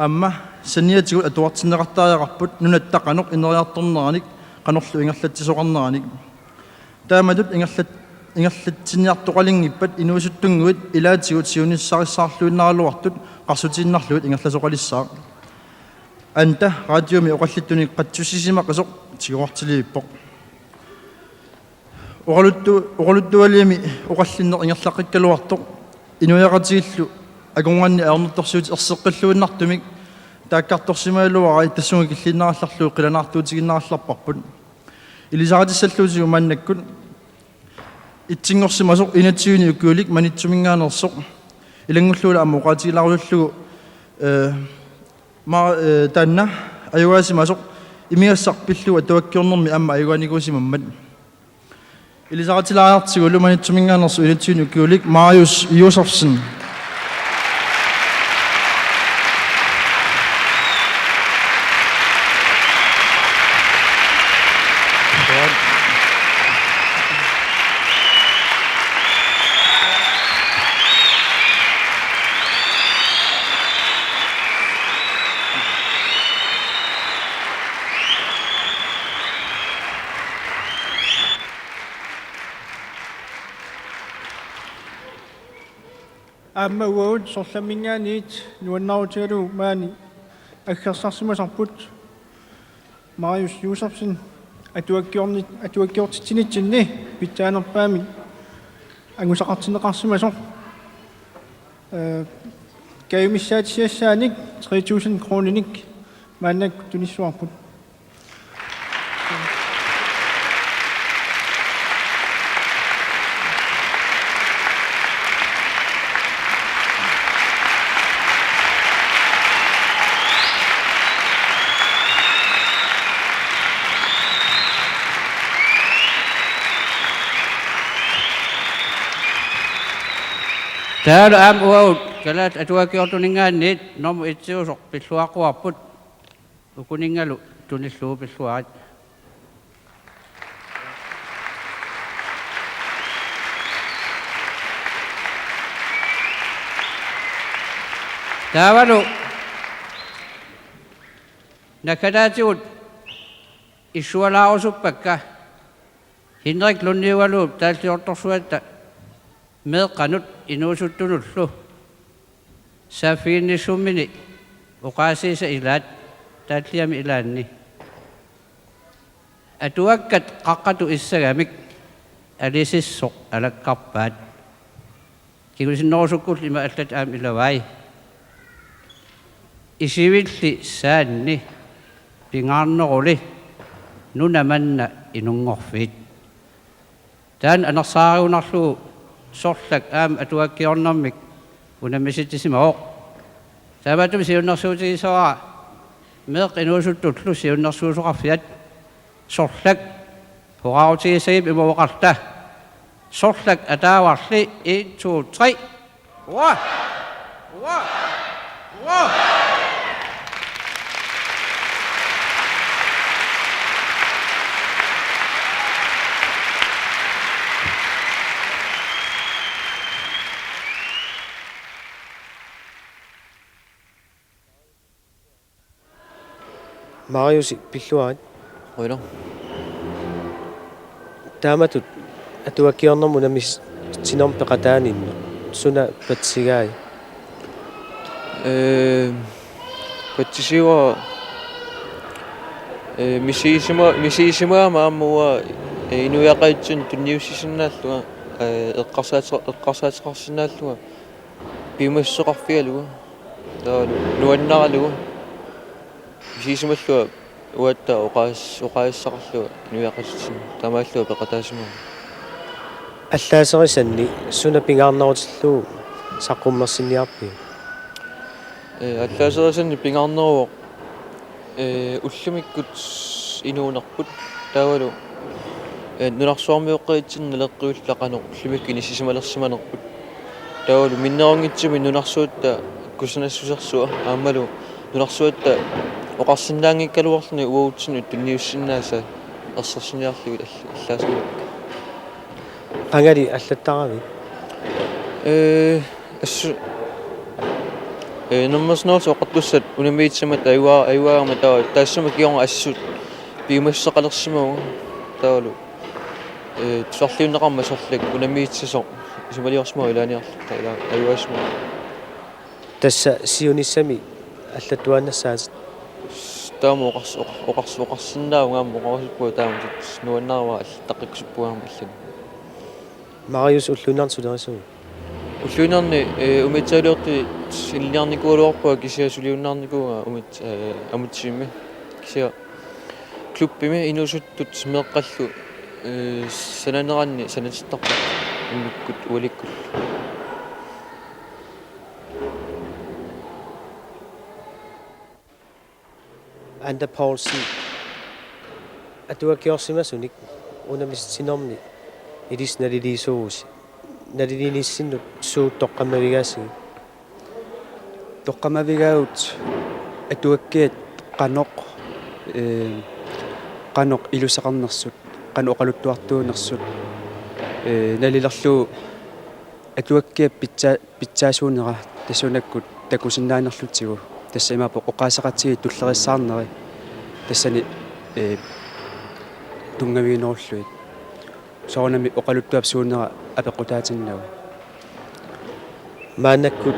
aamma saniatigut atuartinneqartariaqarput nunatta qanoq ineriartorneranik qanorlu ingerlatsisoqarneranik. Taamatut ingerlat-, ingerlatsiniartoqalinngippat inuusuttunnguit ilaatigut siunissarissaarluinnaraluartut qarsutiinnarlugit ingerlasoqalissaaq. Anda radiomi oqallittunik qatsussisimaqisoq tiguartilivippoq. Oqaluttu-, oqaluttualiami oqallinneq ingerlaqqikkaluartoq inuiaqatigiillu akornanni ajornartorsiutit erseqqilluinnartumik taakkartorsimagaluarai tassunga killiinnarallarlugu qilanaartuutigiinnarallarparput. Ilisaritissalluutigut maannakkut itsinngorsimasoq enogtyvenik ukiulik Maniitsuminngaanneersoq. Ilanngullugulu aamma oqaatigilaarusullugu, eh, ma-, eh, taanna ajugaasimasoq imigassaq pillugu atuakkiornermi aamma ajugaanikuusimammat. Ilisaritilaariartigulu Maniitsuminngaanneersoq enogtyvenik ukiulik Marius Josefsen. Aamma uagut sorlamminngaanniit nuannaarutigalugu maani aggersarsimasarput Marius Josefsen atuakkiorni-, atuakkiortitsinitsinni pitsaanerpaamik angusaqartinneqarsimasoq. Eh, kajumissaatissiassaanik tre tusind kroninik maannakkut tunissuarput. Taavalu aamma uagut kalaallit atuakkiortuninngaanniit normu etsiusoq pilluaqquarput, ukuninngalu tunillugu pilluarit. Taavalu naggataatigut issualaarusuppakka Henrik Lundiugaluup taalliortorsuatta meeqqanut inuusuttunullu saaffiginnissummini oqaasiisa ilaat taalliami ilaanni. Atuakkat qaqqatut issagamik alisissoq alakkarpaat. Kingusinnerusukkullu ima allat aamma ilavai. Isivilli saanni pingaarneruli nuna manna inunngorfiit. Taanna anersaarigunarlugu sorlak aamma atuakkiornermik unammisitsisimavoq. Taamaattumik siunnersuutigisavara meeqqat inuusuttullu siunnersuisoqarfiat sorlak. Hurraarutigissagippit imooqarta. Sorlak ataavarli, en, to, tre. Hurra! Hurra! Hurra! Mariusi, pilluarit. Qujanaq. Taamatut atuakkiornermut unammisitsinermut peqataaninnut suna patsigai? Ee, patsisiua, ee, misigisima-, misigisimagama aamma uanga, ee, inuiaqatitsinnut tunniussisinnaallunga, ee, eqqarsaate-, eqqarsaateqarsinnaallunga piumassuseqarfigalugu. Taavalu nuannaralugu. Misigisimallunga uatta oqaas-, oqaaseqarlunga inuiaqatitsinnut. Taamaallunga peqataasimavunga. Allaaserisanni suna pingaarnerutillugu saqqummersinniarpiuk? Ee, allaaserisanni pingaarneruvoq, ee, ullumikkut inuunerput taavalu, ee, nunarsuarmioqqaatsinni naleqqiullaqanut ullumikkut inissisimalersimanerput. Taavalu minnerunngitsumik nunarsuatta kusanassusersua aammalu nunarsuatta oqarsinnaanngikkaluarluni uatsinnut tunniussinnaasai ersersinniarlugit all-, allaaserivoq. Qangali allattaravit? Ee, assu-, ee, namminersornerullutik oqartussat unammiitsussat ajua-, ajugaagama taava taassuma kingorna assut piumassuseqalersimavugut taavalu, ee, tusarliunneqarmat sorleq unammiitsussaq isumaliorsimavoq ilaaniarlugu ila-, ajugaassimavoq. Tassa siunissami allattuaannassaatit? Taama oqars-, oqar-, oqars-, oqarsinnaavunga aamma oqarusuppunga taamatut nuannaarua allattaqqikkusuppunga aamma allani. Marius, ulluinnarni sulerisuuit? Ulluinnarni, ee, umiatsialiortut ilinniarnikuugaluarpunga kisianni suliunnaarnikuuvunga umit-, ee, amutsivimmi. Kisianni klubbimi inuusuttut meeqqallu, ee, sananeranni sanatittarput immikkut ualikkullu. Anda Poulsen, atuakkiorsimasunik unammisitsinermi ilissi naliliisuuvusi. Naliliinissinnut suut toqqammavigaasigit? Toqqammavigaagut atuakkiat qanoq, ee, qanoq iluseqarnersut, qanoq oqaluttuartuunersut, ee, nalilerlugu atuakkiap pitsa-, pitsaasuunera tassuunakkut takusinnaanerlutigu. Tassa imaappoq oqaaseqatigiit tullerissaarneri tassani, ee, tunngaviginerullugit. Soorunami oqaluttuap suunera apeqqutaatinnagu. Maannakkut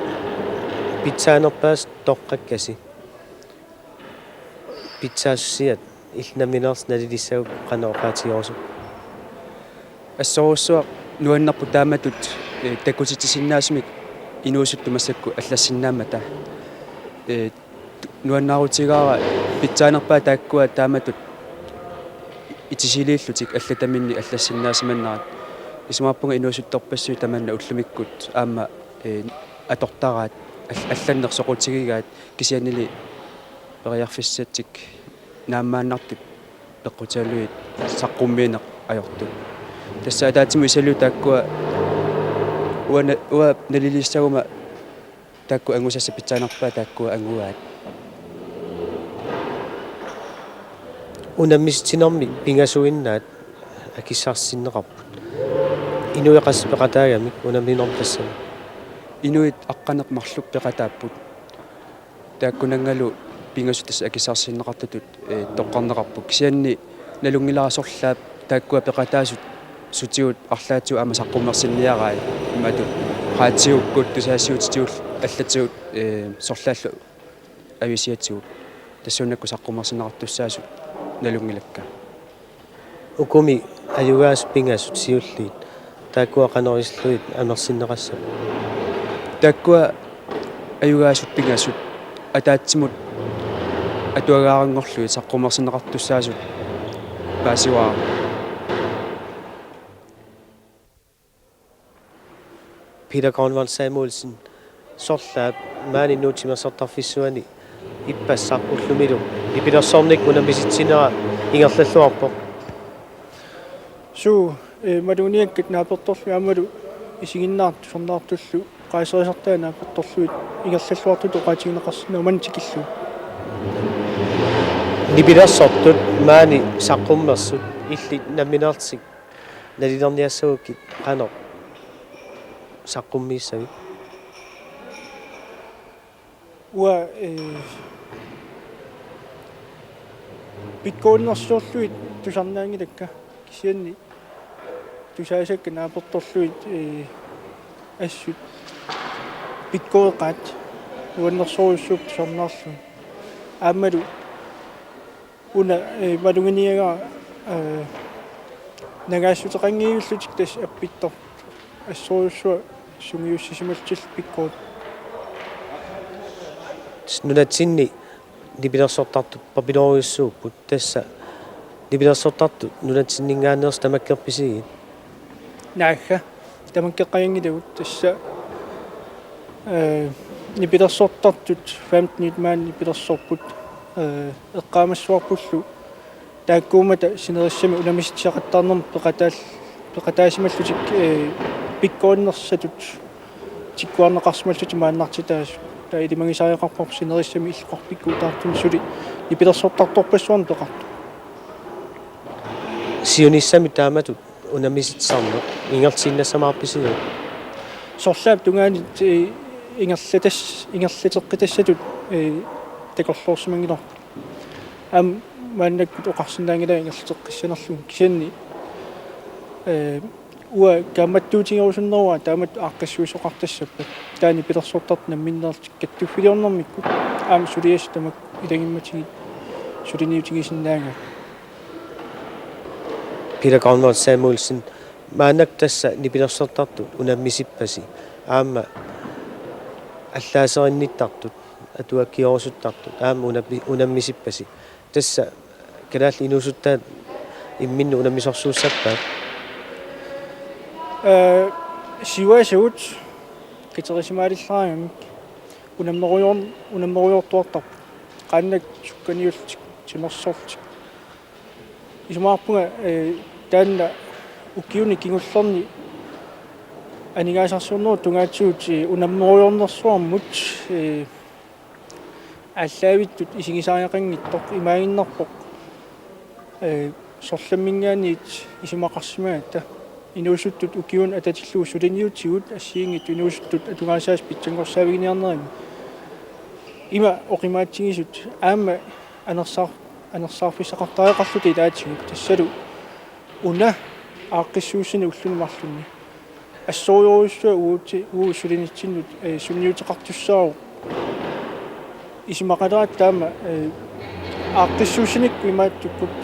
pitsaanerpaasut toqqakkasi. Pitsaasussiat illit nammineerlutit nalilissagukku qanoq oqaatigerusuppat? Assorujussuaq nuannerpoq taamatut, ee, takutitsisinnaasumik inuusuttut massakkut allassinnaammata. Ee, nuannaarutigaara pitsaanerpaat taakkua taamatut itisiliillutik allataminnik allassinnaasimannerat. Isumaqarpunga inuusuttorpassuit tamanna ullumikkut aamma, ee, atortaraat, al-, allanneq soqutigigaat kisiannili periarfissatik naammaannartut peqqutigalugit saqqummiineq ajortut. Tassa ataatsimut isaliu taakkua uanga, uanga nalilissaguma taakku angusassat pitsaanerpaat taakkua angugaat. Unammisitsinermi pingasuinnaat akissarsisinneqarput. Inuit qassit peqataagamik unamminermi tassani? Inuit aqqaneq-marluk peqataapput. Taakkunanngalu pingasut tassa akissarsisinneqartutut, ee, toqqarneqarput. Kisianni nalunngilara sorlaap taakkua peqataasut sutigut arlaatigut aamma saqqummersinniarai imatut. Raatiukkut tusagassiuutitigut allatigut, ee, sorlaallu avisiatigut. Tassuunakkut saqqummersinneqartussaasut nalunngilakka. Ukumi ajugaasut pingasut siulliit taakkua qanoq isillugit amerlasoqassapput? Taakkua ajugaasut pingasut ataatsimut atuagaaranngorlugit saqqummersinneqartussaasut paasivara. Peter Grønvold Samuelsen, sorlaap maani Nuup timersortarfissuani ippassaq ullumilu nipilersorneq unammisitsineq ingerlalluarpoq. Suu, ee, maluginiakkat naapertorlugit aammalu isiginnaartut tusarnaartullu oqaaserisartai naapertorlugit ingerlalluartutut oqaatigineqarsinnaammat tikillugu. Nipilersortut maani saqqummersut illit nammineerlutit nalilerniassagukkit qanoq saqqummiissavit? Uanga, ee, pikkorinnersiorlugit tusarnaanngilakka kisianni tusaasakka naapertorlugit, ee, assut pikkoreqaat nuannersorujussuupput tusarnaarlugit. Aammalu una, ee, maluginiagara, ee, nagaassuteqanngivillutik tassa appittarput. Assorujussuaq sungiussisimallutillu pikkorit. Nunatsinni nipilersortartut papilorujussuupput, tassa nipilersortartut nunatsinninngaanneersut tamakkerpisigit? Naagga, tamakkeqqaanngilagut tassa, eh, nipilersortartut femten-it maani nipilersorput, eh, eqqaamassavarpullu taakkuummata sinerissami unammisitsisoqattaarnermut peqataal-, peqataasimallutik, eh, pikkorinnersatut tikkuarneqarsimallutik maannartitaasut. Taava ilimagisariaqarparput sinerissami illoqarfikkuutaartumik suli nipilersortartorpassuarnik peqartoq. Siunissami taamatut unammisitsisoqarneq ingerlateqqinnassavarpisiuk? Sorlaap tungaanut, eh, ingerlatas-, ingerlateqqitassatut, eh, takorloorsimanngilarput. Aamma maannakkut oqarsinnaanngilara ingerlateqqissanerlugu, kisianni, eh, uanga kaammattuutigerusunneruara taamatut aaqqissuisoqartassappat. Taava nipilersortartut namminneerlutik kattuffiliornermikkut aamma suliassat tamakku ilagimmatigit suliniutigisinnaagaat. Peter Gravnøj Samuelsen, maannakkut tassa nipilersortartut unammisippasi, aamma allaaserinnittartut, atuakkiorusuttutut aamma unammi-, unammisippasi. Tassa kalaallit inuusuttaat imminnut unammisorsuussappat? Eh, siuaasavut katerisimaarillaraangamik unammerujoor-, unammerujoortuartarput. Qaannat sukkaniullutik, timersorlutik. Isumaqarpunga, eh, taanna ukiuni kingullerni aningaasarsiornerup tungaatigut, eh, unammerujoornersuarmut, eh, aallaavittut isigisariaqanngitsoq imaaginnarpoq, eh, sorlamminngaanniit isumaqarsimagatta. Inuusuttut ukiunut atatillugu suliniutigut assigiinngitsut inuusuttut atugaasaasa pitsanngorsaavigineqarnerani. Ima oqimaatsigisut aamma anersaar-, anersaarfissaqartariaqarluta ilaatigut tassalu una aaqqissuussineq ulluni marlunni. Assorujussuaq uagut, uagut sulinitsinnut, eh, sunniuteqartussaavoq. Isumaqaleratta taama, eh, aaqqissuussinikkut imaattukkut,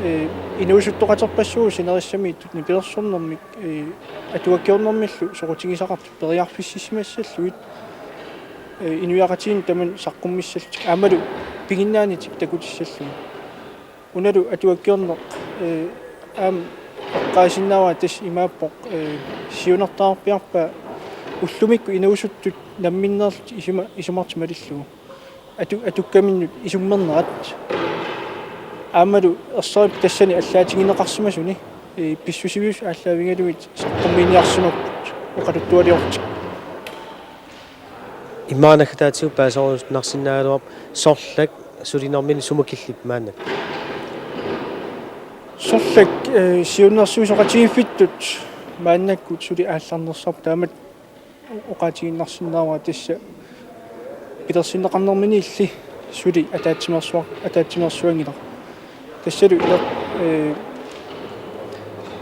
eh, inuusuttoqaterpassuit sinerissamiittut nipilersornermik, eh, atuakkiornermillu soqutigisaqartut periarfississimassallugit, eh, inuiaqatigiinnut tamanut saqqummissallutik aammalu piginnaanitik takutissallugit. Unalu atuakkiorneq, eh, aamma eqqaasinnaavara tassa imaappoq, eh, siunertaqarpiarpaa ullumikkut inuusuttut namminneerlutik isuma-, isumartik malillugu. Atu-, atukkaminnut isummernerat. Aammalu ersarippoq tassani allaatigineqarsimasuni, eh, pissusiviusut aallaavigalugit saqqummiiniarsimapput oqaluttualiorlutik. Immaqa naggataatigut paaserusunnarsinnaagaluarpoq, sorlak sulinermini sumut killippit maannakkut? Sorlak, eh, siunnersuisoqatigiiffittut maannakkut suli aallarnersaarput, taamatut oqaatigiinnarsinnaavara tassa pilersinneqarnermini illit suli ataatsimeersuar-, ataatsimeersuanngilaq. Tassalu ila, eh,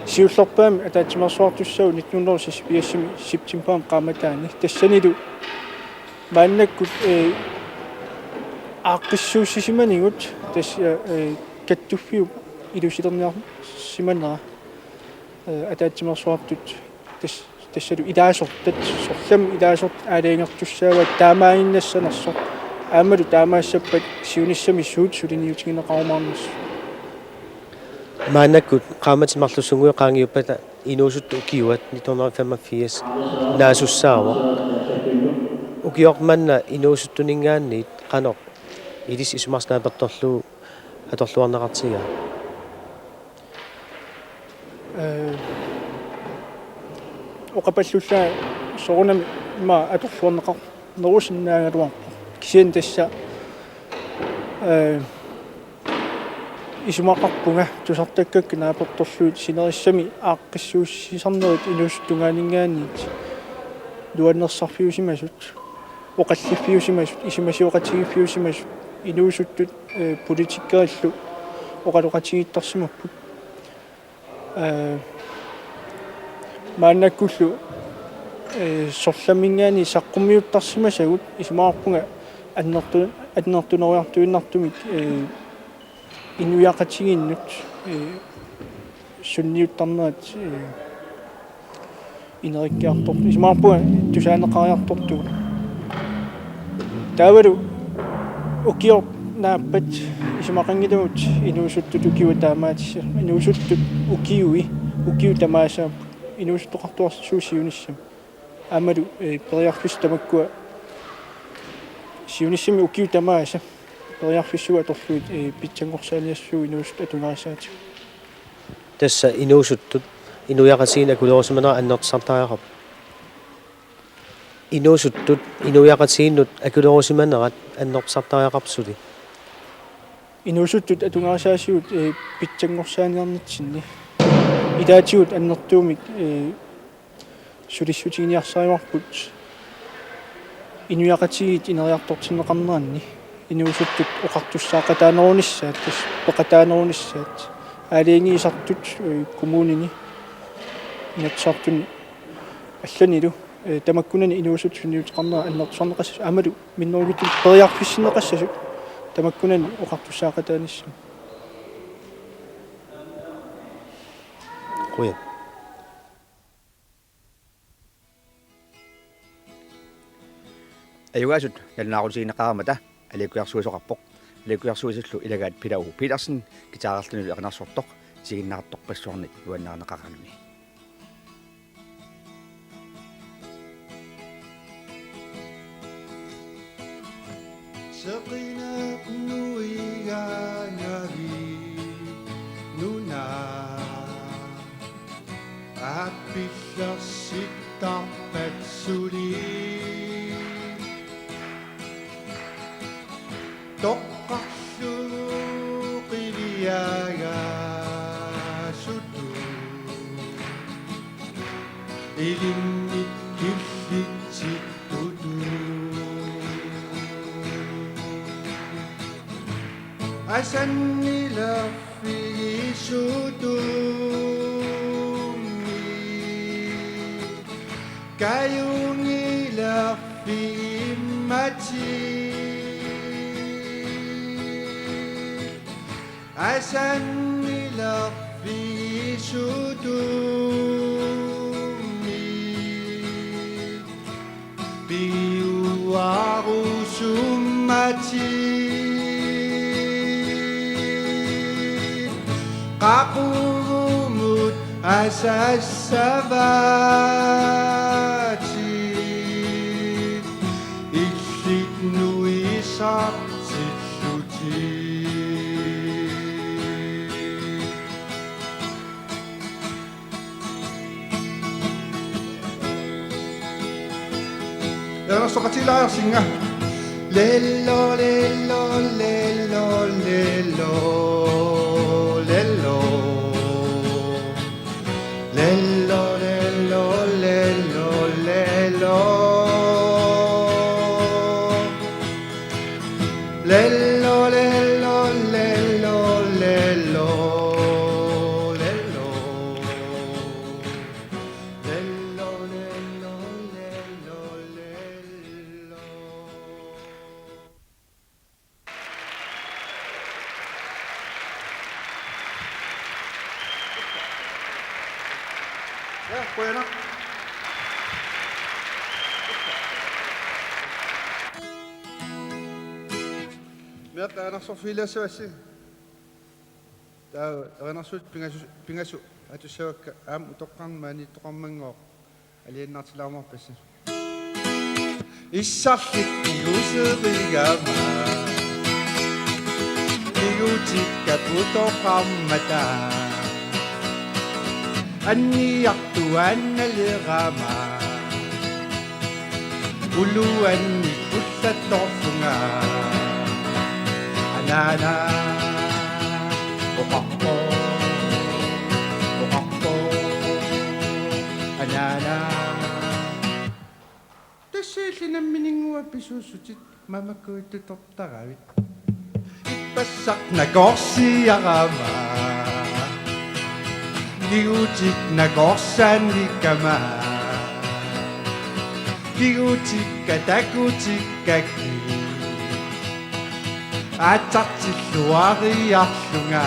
siullerpaamik ataatsimeersuartussaavoq nitten hundrede og seksogfirsimi septembarimi qaammataani. Tassanilu maannakkut, eh, aaqqissuussisimanikkut tassa, eh, kattuffiup ilusilerniarsimanera, eh, ataatsimeersuartut tas-, tassalu ilaasortat, sorlermi ilaasortat aalajangertussaavaat taamaaginnassanersoq. Aammalu taamaassappat siunissami suut suliniutigineqarumaarnersut. Maannakkut qaammatit marluk sungiup qaangiuppata inuusuttut ukiuat nitten hundrede og femogfirs naasussaavoq. Ukioq manna inuusuttuninngaanniit qanoq ilissi isumarsi naapertorlugu atorluarneqartigaa? Eh, oqapallullunga soorunami immaqa atorluarneqarnerusinnaagaluarpoq. Kisianni tassa, eh, isumaqarpunga tusartakkakka naapertorlugit sinerissami aaqqissuussisarnerit inuusuttut tungaanninngaanniit nuannersarfiusimasut, oqalliffiusimasut, isumasioqatigiiffiusimasut, inuusuttut, eh, politikerillu oqaloqatigiittarsimapput. Eh, maannakkullu, eh, sorlamminngaanniit saqqummiuttarsimasagut isumaqarpunga annertu-, annertunerujussuartuinnartumik, eh, inuiaqatigiinnut, eh, sunniuttarnerat, eh, ineriartortoq. Isumaqarpunga tusaaneqariartortugut. Taavalu ukioq naappat isumaqanngilagut inuusuttut ukiut taamaatissat. Inuusuttut ukiui, ukiut tamaasaapput. Inuusuttoqartuarsuuvoq siunissami. Aammalu, eh, periarfissat tamakkua siunissami ukiut tamaasa periarfissuit atorlugit, eh, pitsanngorsaaniassuuvoq inuusuttut atugarissaatigut. Tassa inuusuttut inuiaqatigiinnut akulerusimanerat annertusartariaqarpoq. Inuusuttut inuiaqatigiinnut akulerusimanerat annertusartariaqarpoq suli. Inuusuttut atugarissaatigut, eh, pitsanngorsaaniarnitsinni. Ilaatigut annertuumik, eh, sulissutiginiarsarivarput inuiaqatigiit ineriartortinneqarneranni inuusuttut oqartussaaqataanerunissaat, tassa peqataanerunissaat, aalajangiisartut, eh, kommunini, Inatsisartuni allanilu, eh, tamakkunani inuusuttut sunniuteqarnerat annertusarneqassasut aammalu minnerunngitsumik periarfissinneqassasut tamakkunani oqartussaaqataanissamut. Qujan. Ajugaasut nalunaarutigineqareermata aliikkujarsuisoqarpoq. Aliikkujarsuisullu ilagaat Peter O. Petersen, guitarerlunilu erinarsortoq, isiginnaartorpassuarnik nuannarineqaraanni. Seqineq nuigaangavi nuna aappillersittarpat suli. Toqqarlugu qiviagaasutut ilinnut killitsittutut. Asannilerfigisutut kajungilerfigimmata. Asannilerfigisutut piuarusummata. Qaqugumut asassavatit illit nuisartillutit. Erinarsoqatigilaarsinga. Lello, lello, lello, lello, lello. Lello, lello, lello, lello. Lello, lello, lello, lello, lello. Lello, lello, lello, lello. Ja, qujanaq. Meeqqat erinarsorfigilaassavat. Taava erinarsuutit pingasu-, pingasut atussavakka, aamma utoqqarnut maaniittoqarmanngoq alianaartilaarumaarpassi. Issarlik kiguserigama kigutikka putoqarmata. Anniartuaannalerama uluannik ullattorlunga. Anaana oqarpoq, oqarpoq, anaana. Tassa illit namminerngooq pisuussutit mamakkuittutortaravit. Ippassaq nakorsiarama kigutit nakorsaannikama. Kigutikka takutikkakku aatsartilluariarlunga.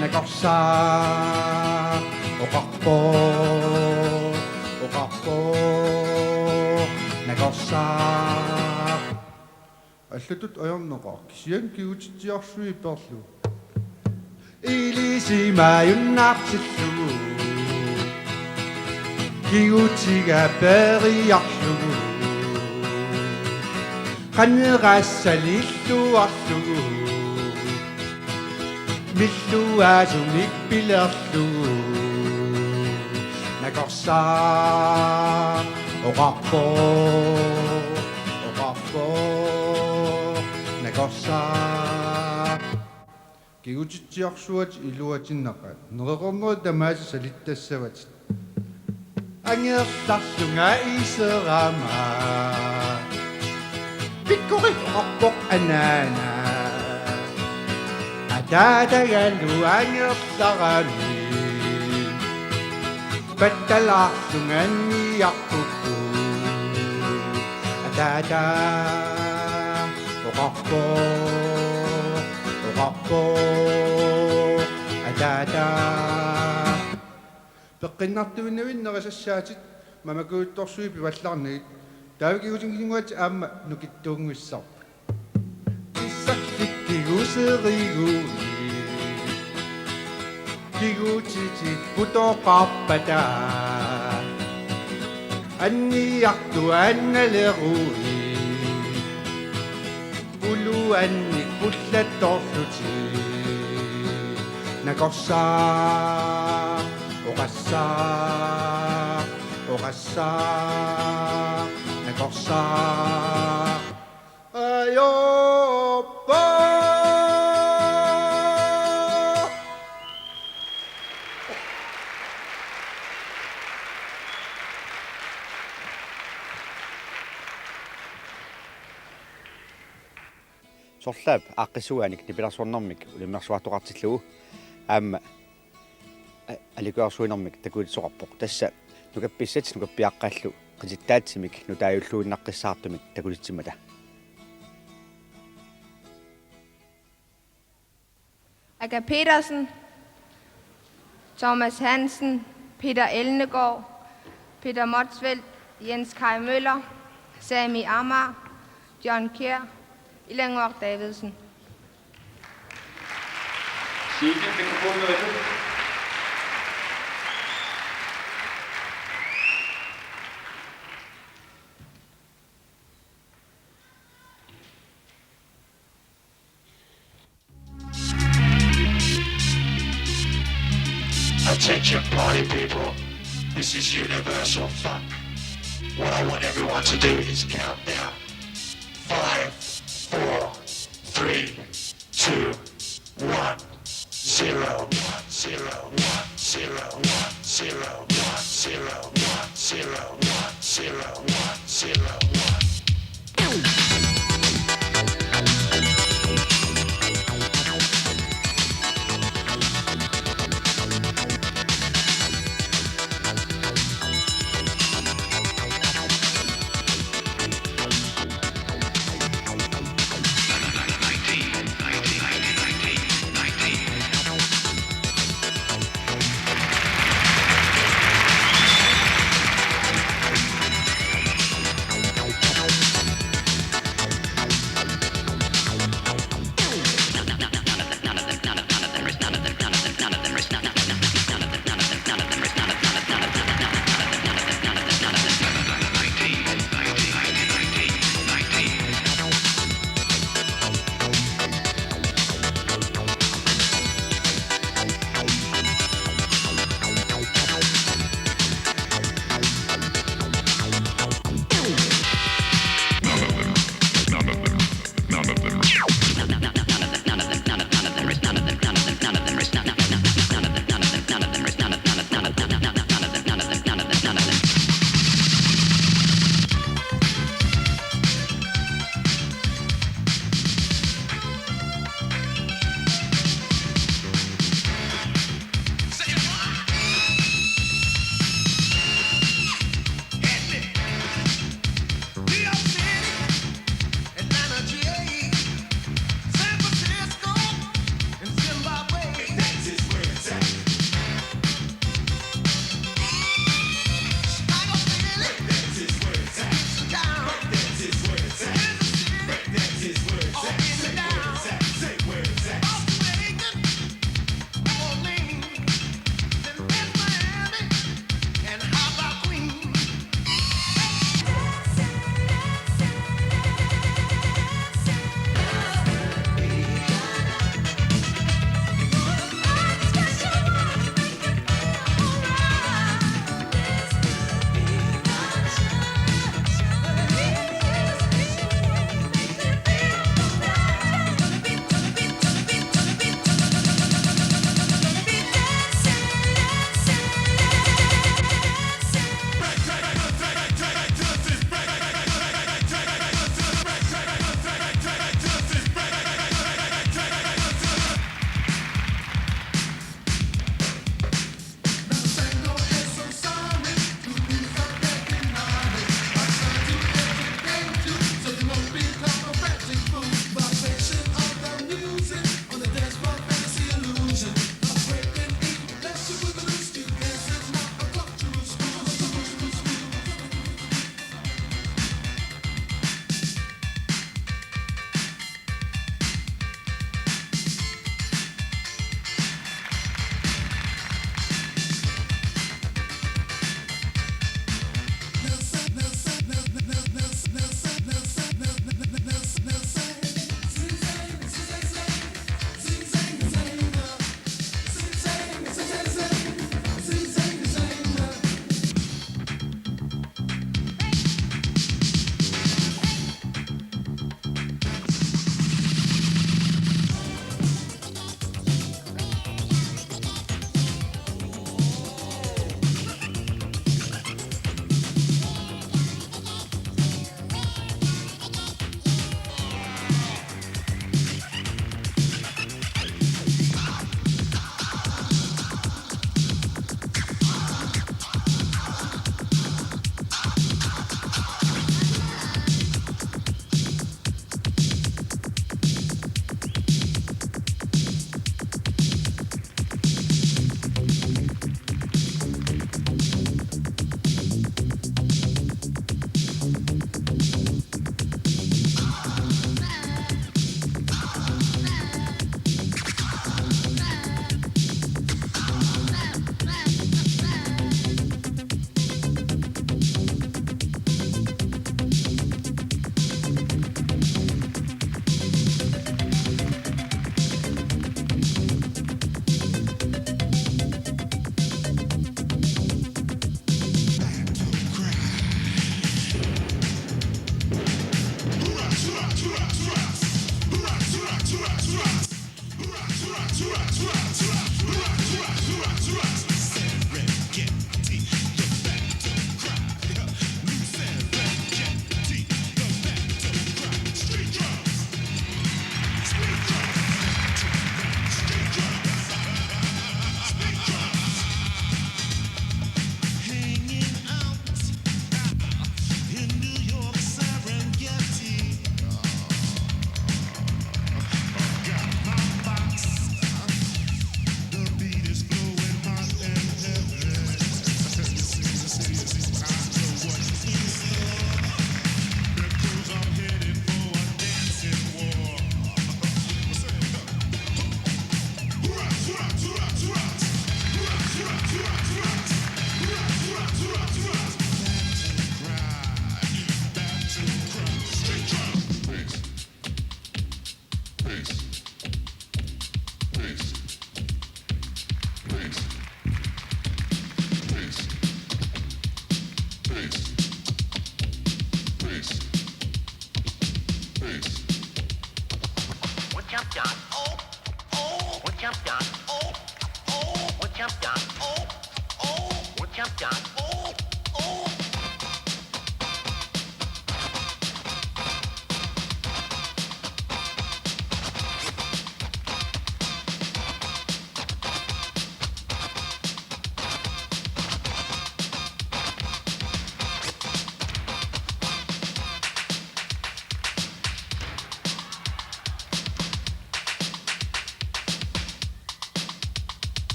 Nakorsaaq oqarpoq, oqarpoq, nakorsaaq. Allatut ajornaqaaq, kisianni kigutitsiarsuit perlu. Ilisimajunnaartillugu Kigutiga peeriarlugu, qanera salilluarlugu, milluaasumik pilerlugu. Nakorsaaq oqarpoq, oqarpoq, nakorsaaq. Kigutitsiarsuatit iluatinnaqaat. Nereqarnerit tamaasa salittassavatit. Angerlarlunga iserama. Pikkoriuarpoq anaana. Ataatagalu angerlarami. Pattalaarlunga niarpukku. Ataata. Oqarpoq, oqarpoq, ataata. Peqqinnartuinnavit nerisassaatit mamakujuttorsuit pivallarnagit. Taava kigutinnguatit aamma nukittuunngussaq. Kissartik kiguserigui. Kigutitit putoqarpata. Anniartuannalerui. Uluannik pullattorlutik. Nakorsaaq, oqassaaq, oqassaaq, nakorsaaq. Ajorpoq! Sorlaap aaqqissuugaannik nipilersornermik unammersuartoqartillugu aamma a-, aliikkusersuinermik takutissoqarpoq. Tassa nukappissat nukappiaqqallu qitittaatsimik nutaajulluinnaqqissaartumik takutitsimmata. Aka Petersen, Thomas Hansen, Peter Elnegård, Peter Motzfeldt, Jens Kai Møller, Sami Amar, John Kjær, Ilangor Davidsen. Sige, mikrofonen er Attention, party people. This is universal funk. What I want everyone to do is count down. Five, four, three, two, one, zero, one, zero, one, zero, one, zero, one, zero, one, zero, one, zero, one, zero, one.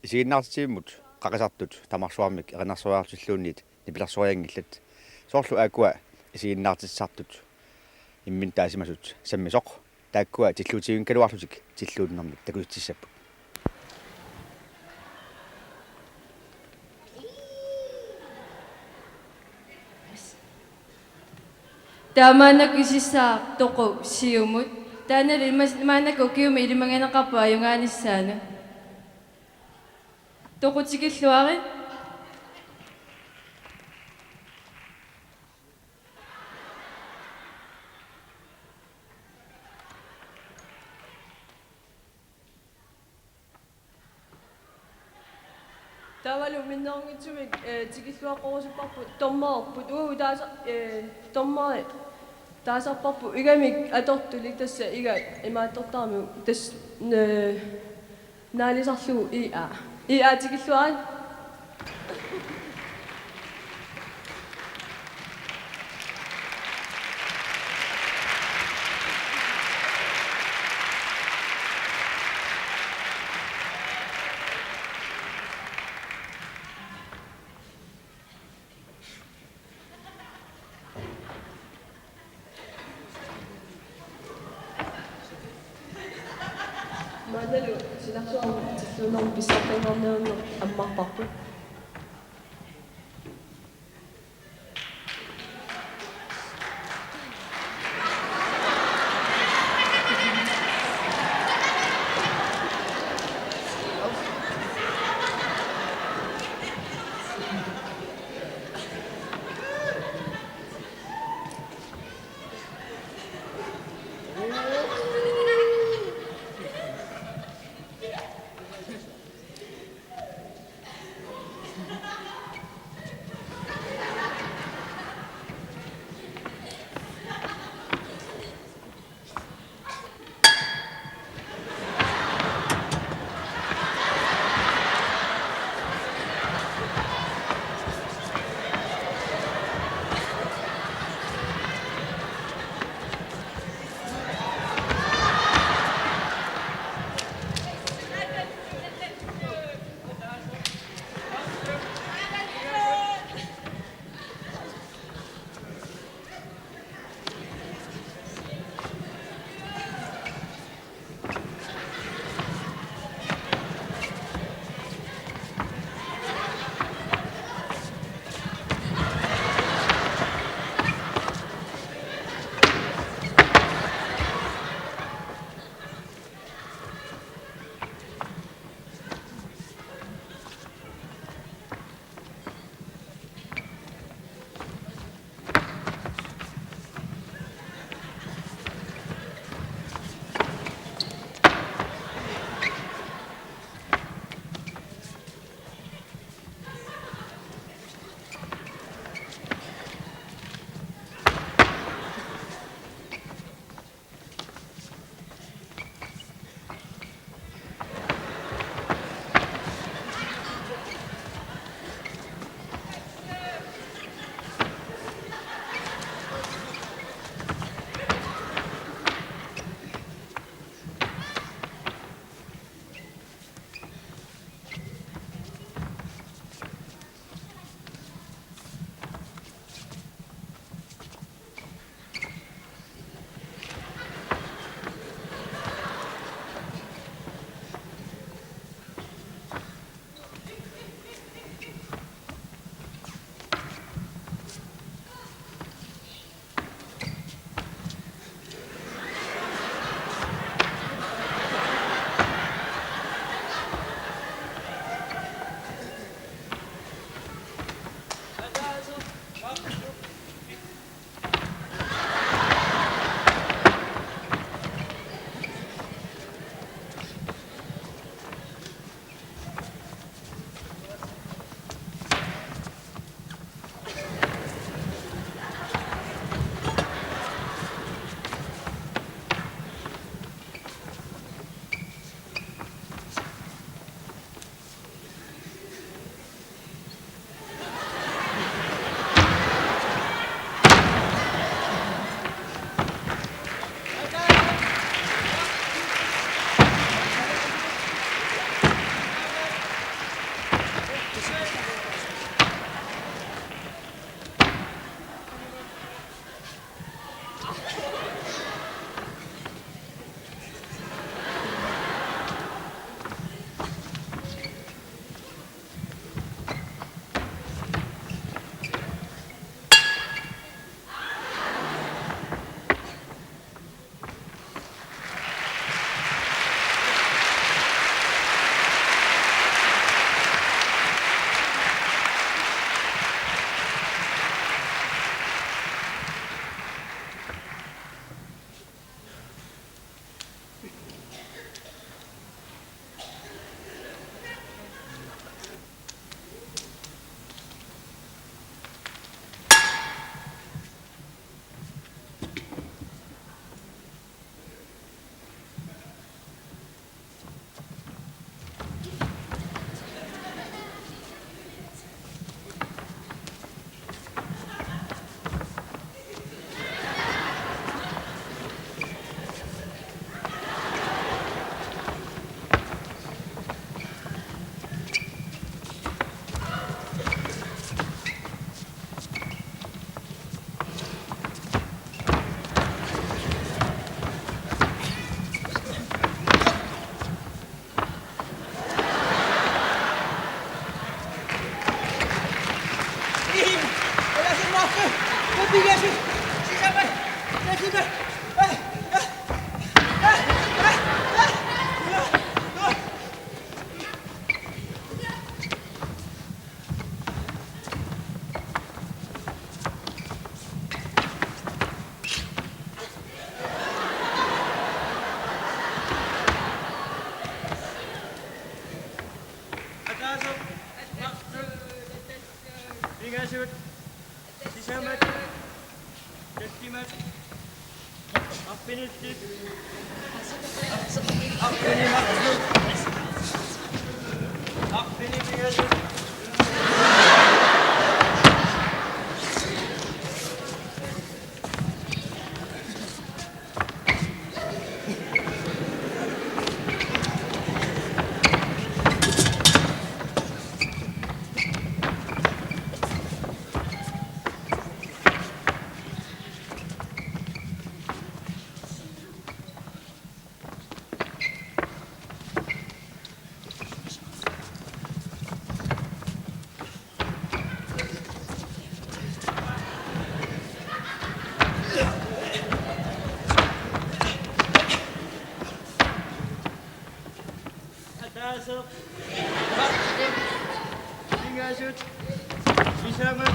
Isiginnaartitsivimmi qaqisartut tamarsuarmik erinarsoraarlutilluunniit nipilersorianngillat. Soorlu aakkua isiginnaartitsisartut imminut taasimasut sammisoq. Taakkua tilluutigigaluarlutik tilluunnermik takussutissavagut. Taamaannak isissaaq toqu siumut. Taannali mas-, maannakkut ukiumi ilimagineqarpoq ajugaanissaanut. Toqu tikilluarit. Taavalu minnerunngitsumik, eh, tikilluaqqorusupparput dommererput. Uagut taasa-, eh, dommeri taasarparput igamik atortulik, tassa iga imaattortaramiuk tassa, eh, naalisarlugu I A. I A tikilluarit. Maannalu silarsuarmi tilluunnermi pissartanngorniunneq ammarparput. Ataaseq. Pingasut. Sisamat. Tallimat. Arfinillit. Arfinimarluk. Arfiniligasut. Ataaseq. Pingasut. Sisamat.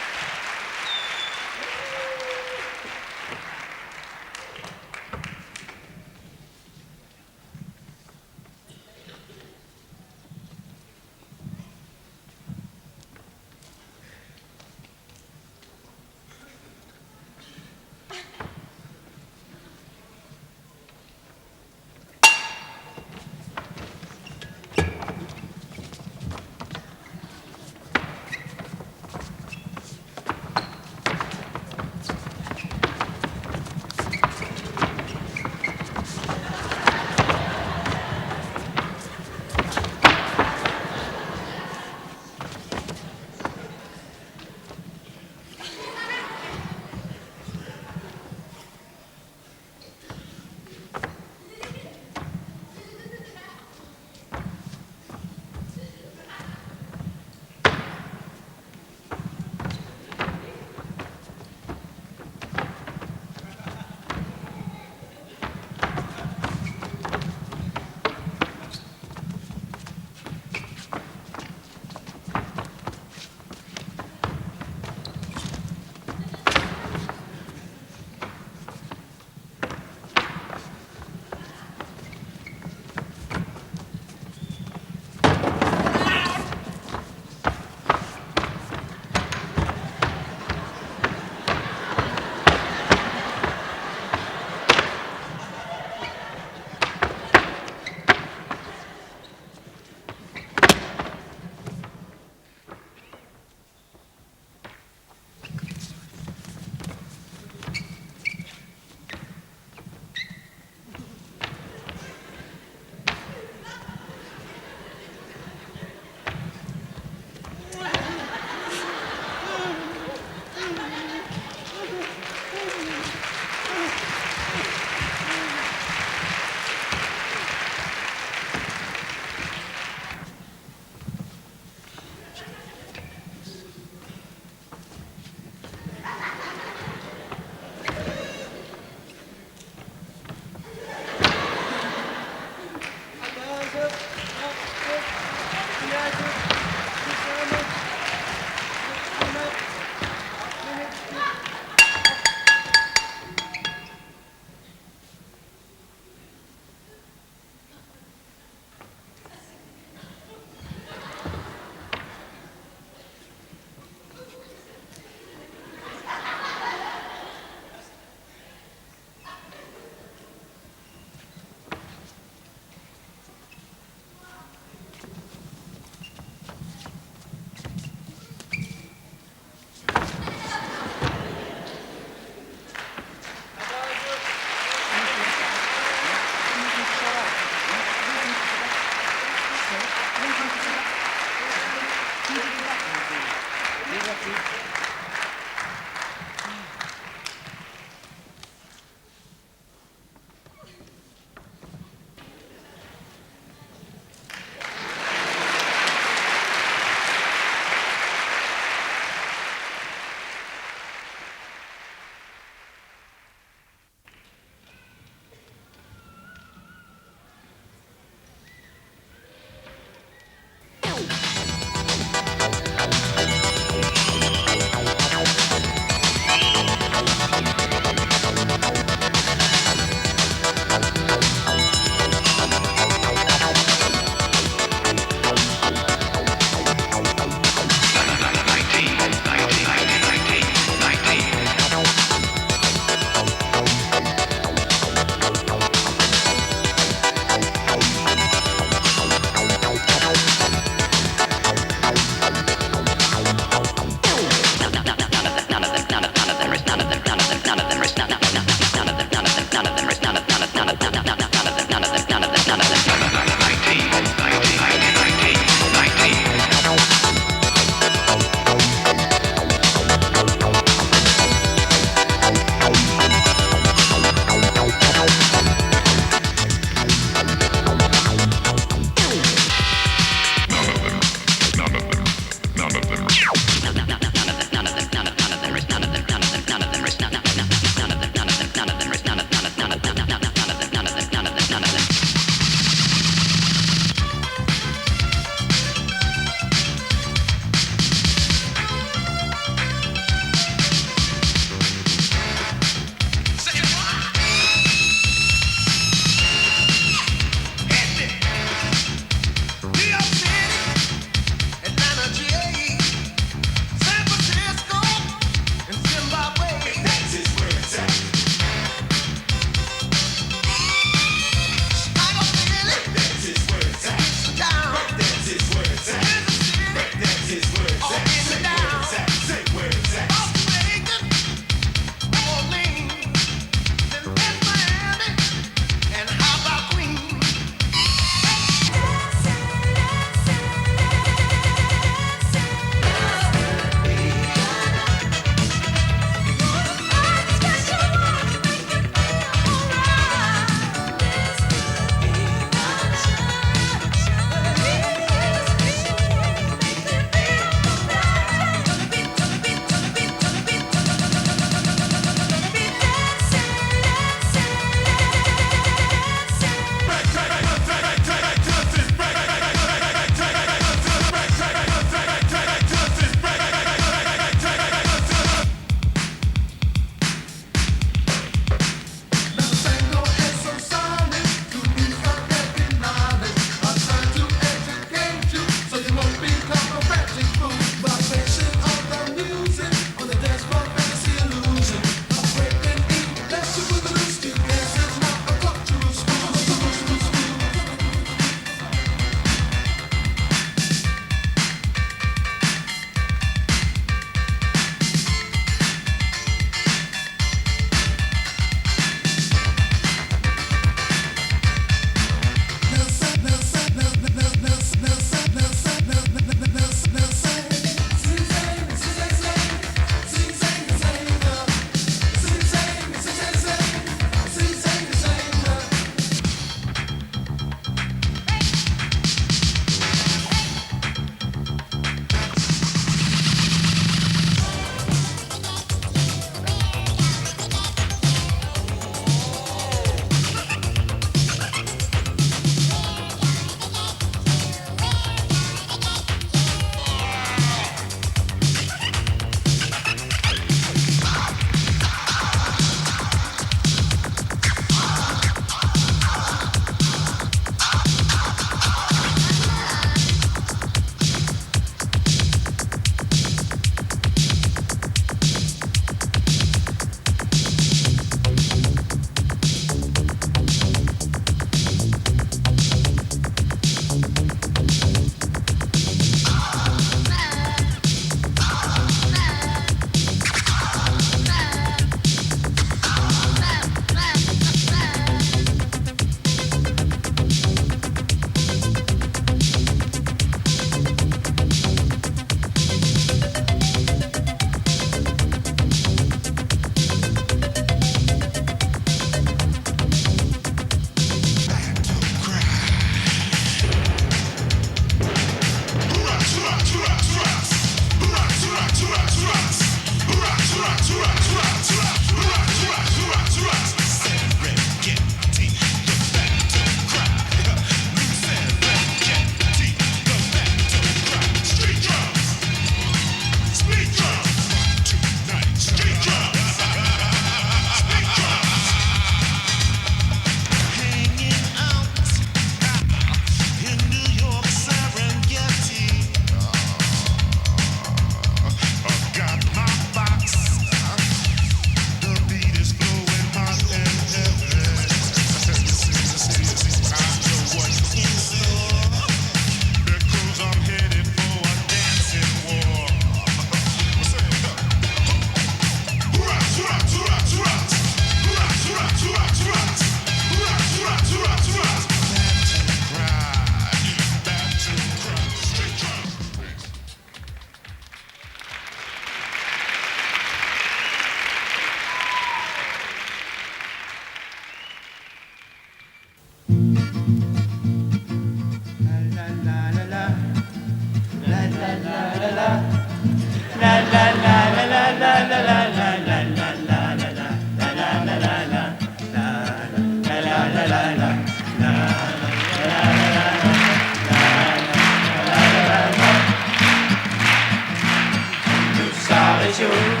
Saarisuup,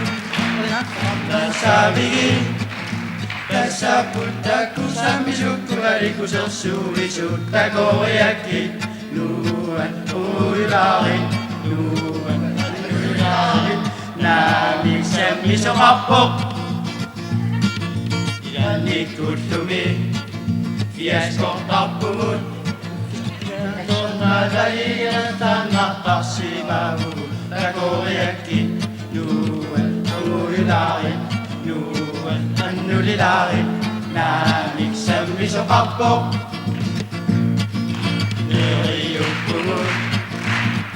saavigi, tassaput takusammisukkugali kusersuisuut takoriakkit, nuuat uularit, nuuat uularit, naamik sammisoqarpoq. Ilaannikkullumi fiaskortarpugut. Takornaasagigaluartarsimavugut takoriakkit, nuuat uularit, nuuat annulilaarit, naamik sammisoqarpoq. Neriuppugut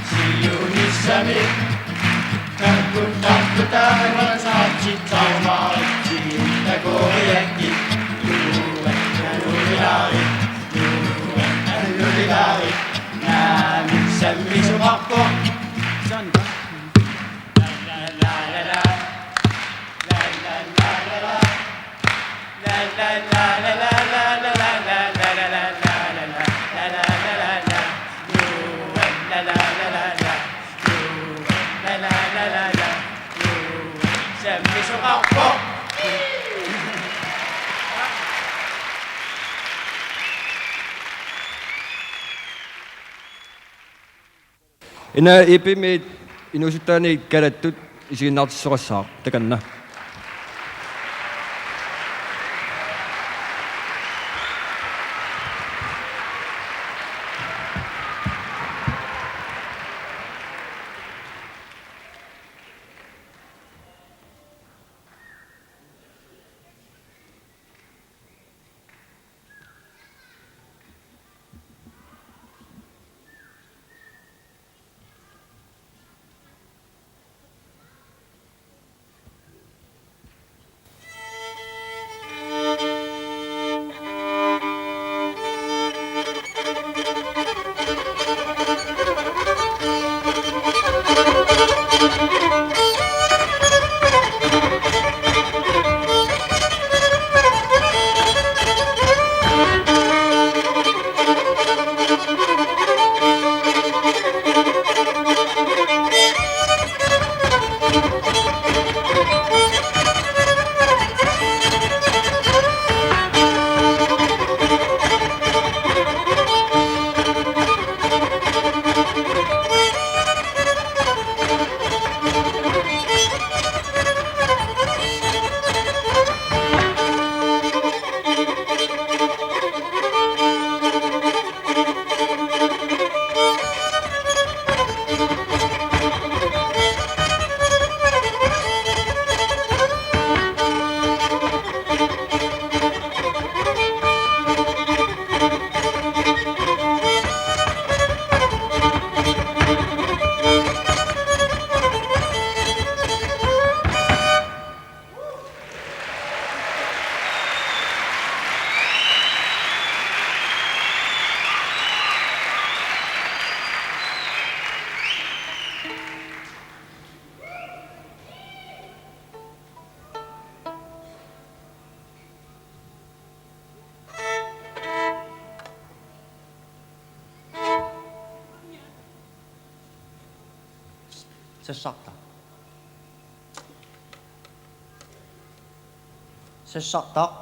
siunissami, kakkutarput taamaattarsimaarutsigit takoriakkit, nuuat annulilaarit, nuuat annulilaarit, naamik sammisoqarpoq. Ina E P-miit inuusuttaanik kalattut isiginnaartitsisoqassaaq, takanna. Sassartaq. Sassartaq.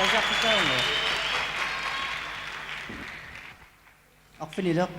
Tasaqqutaanngua. Arfinileq.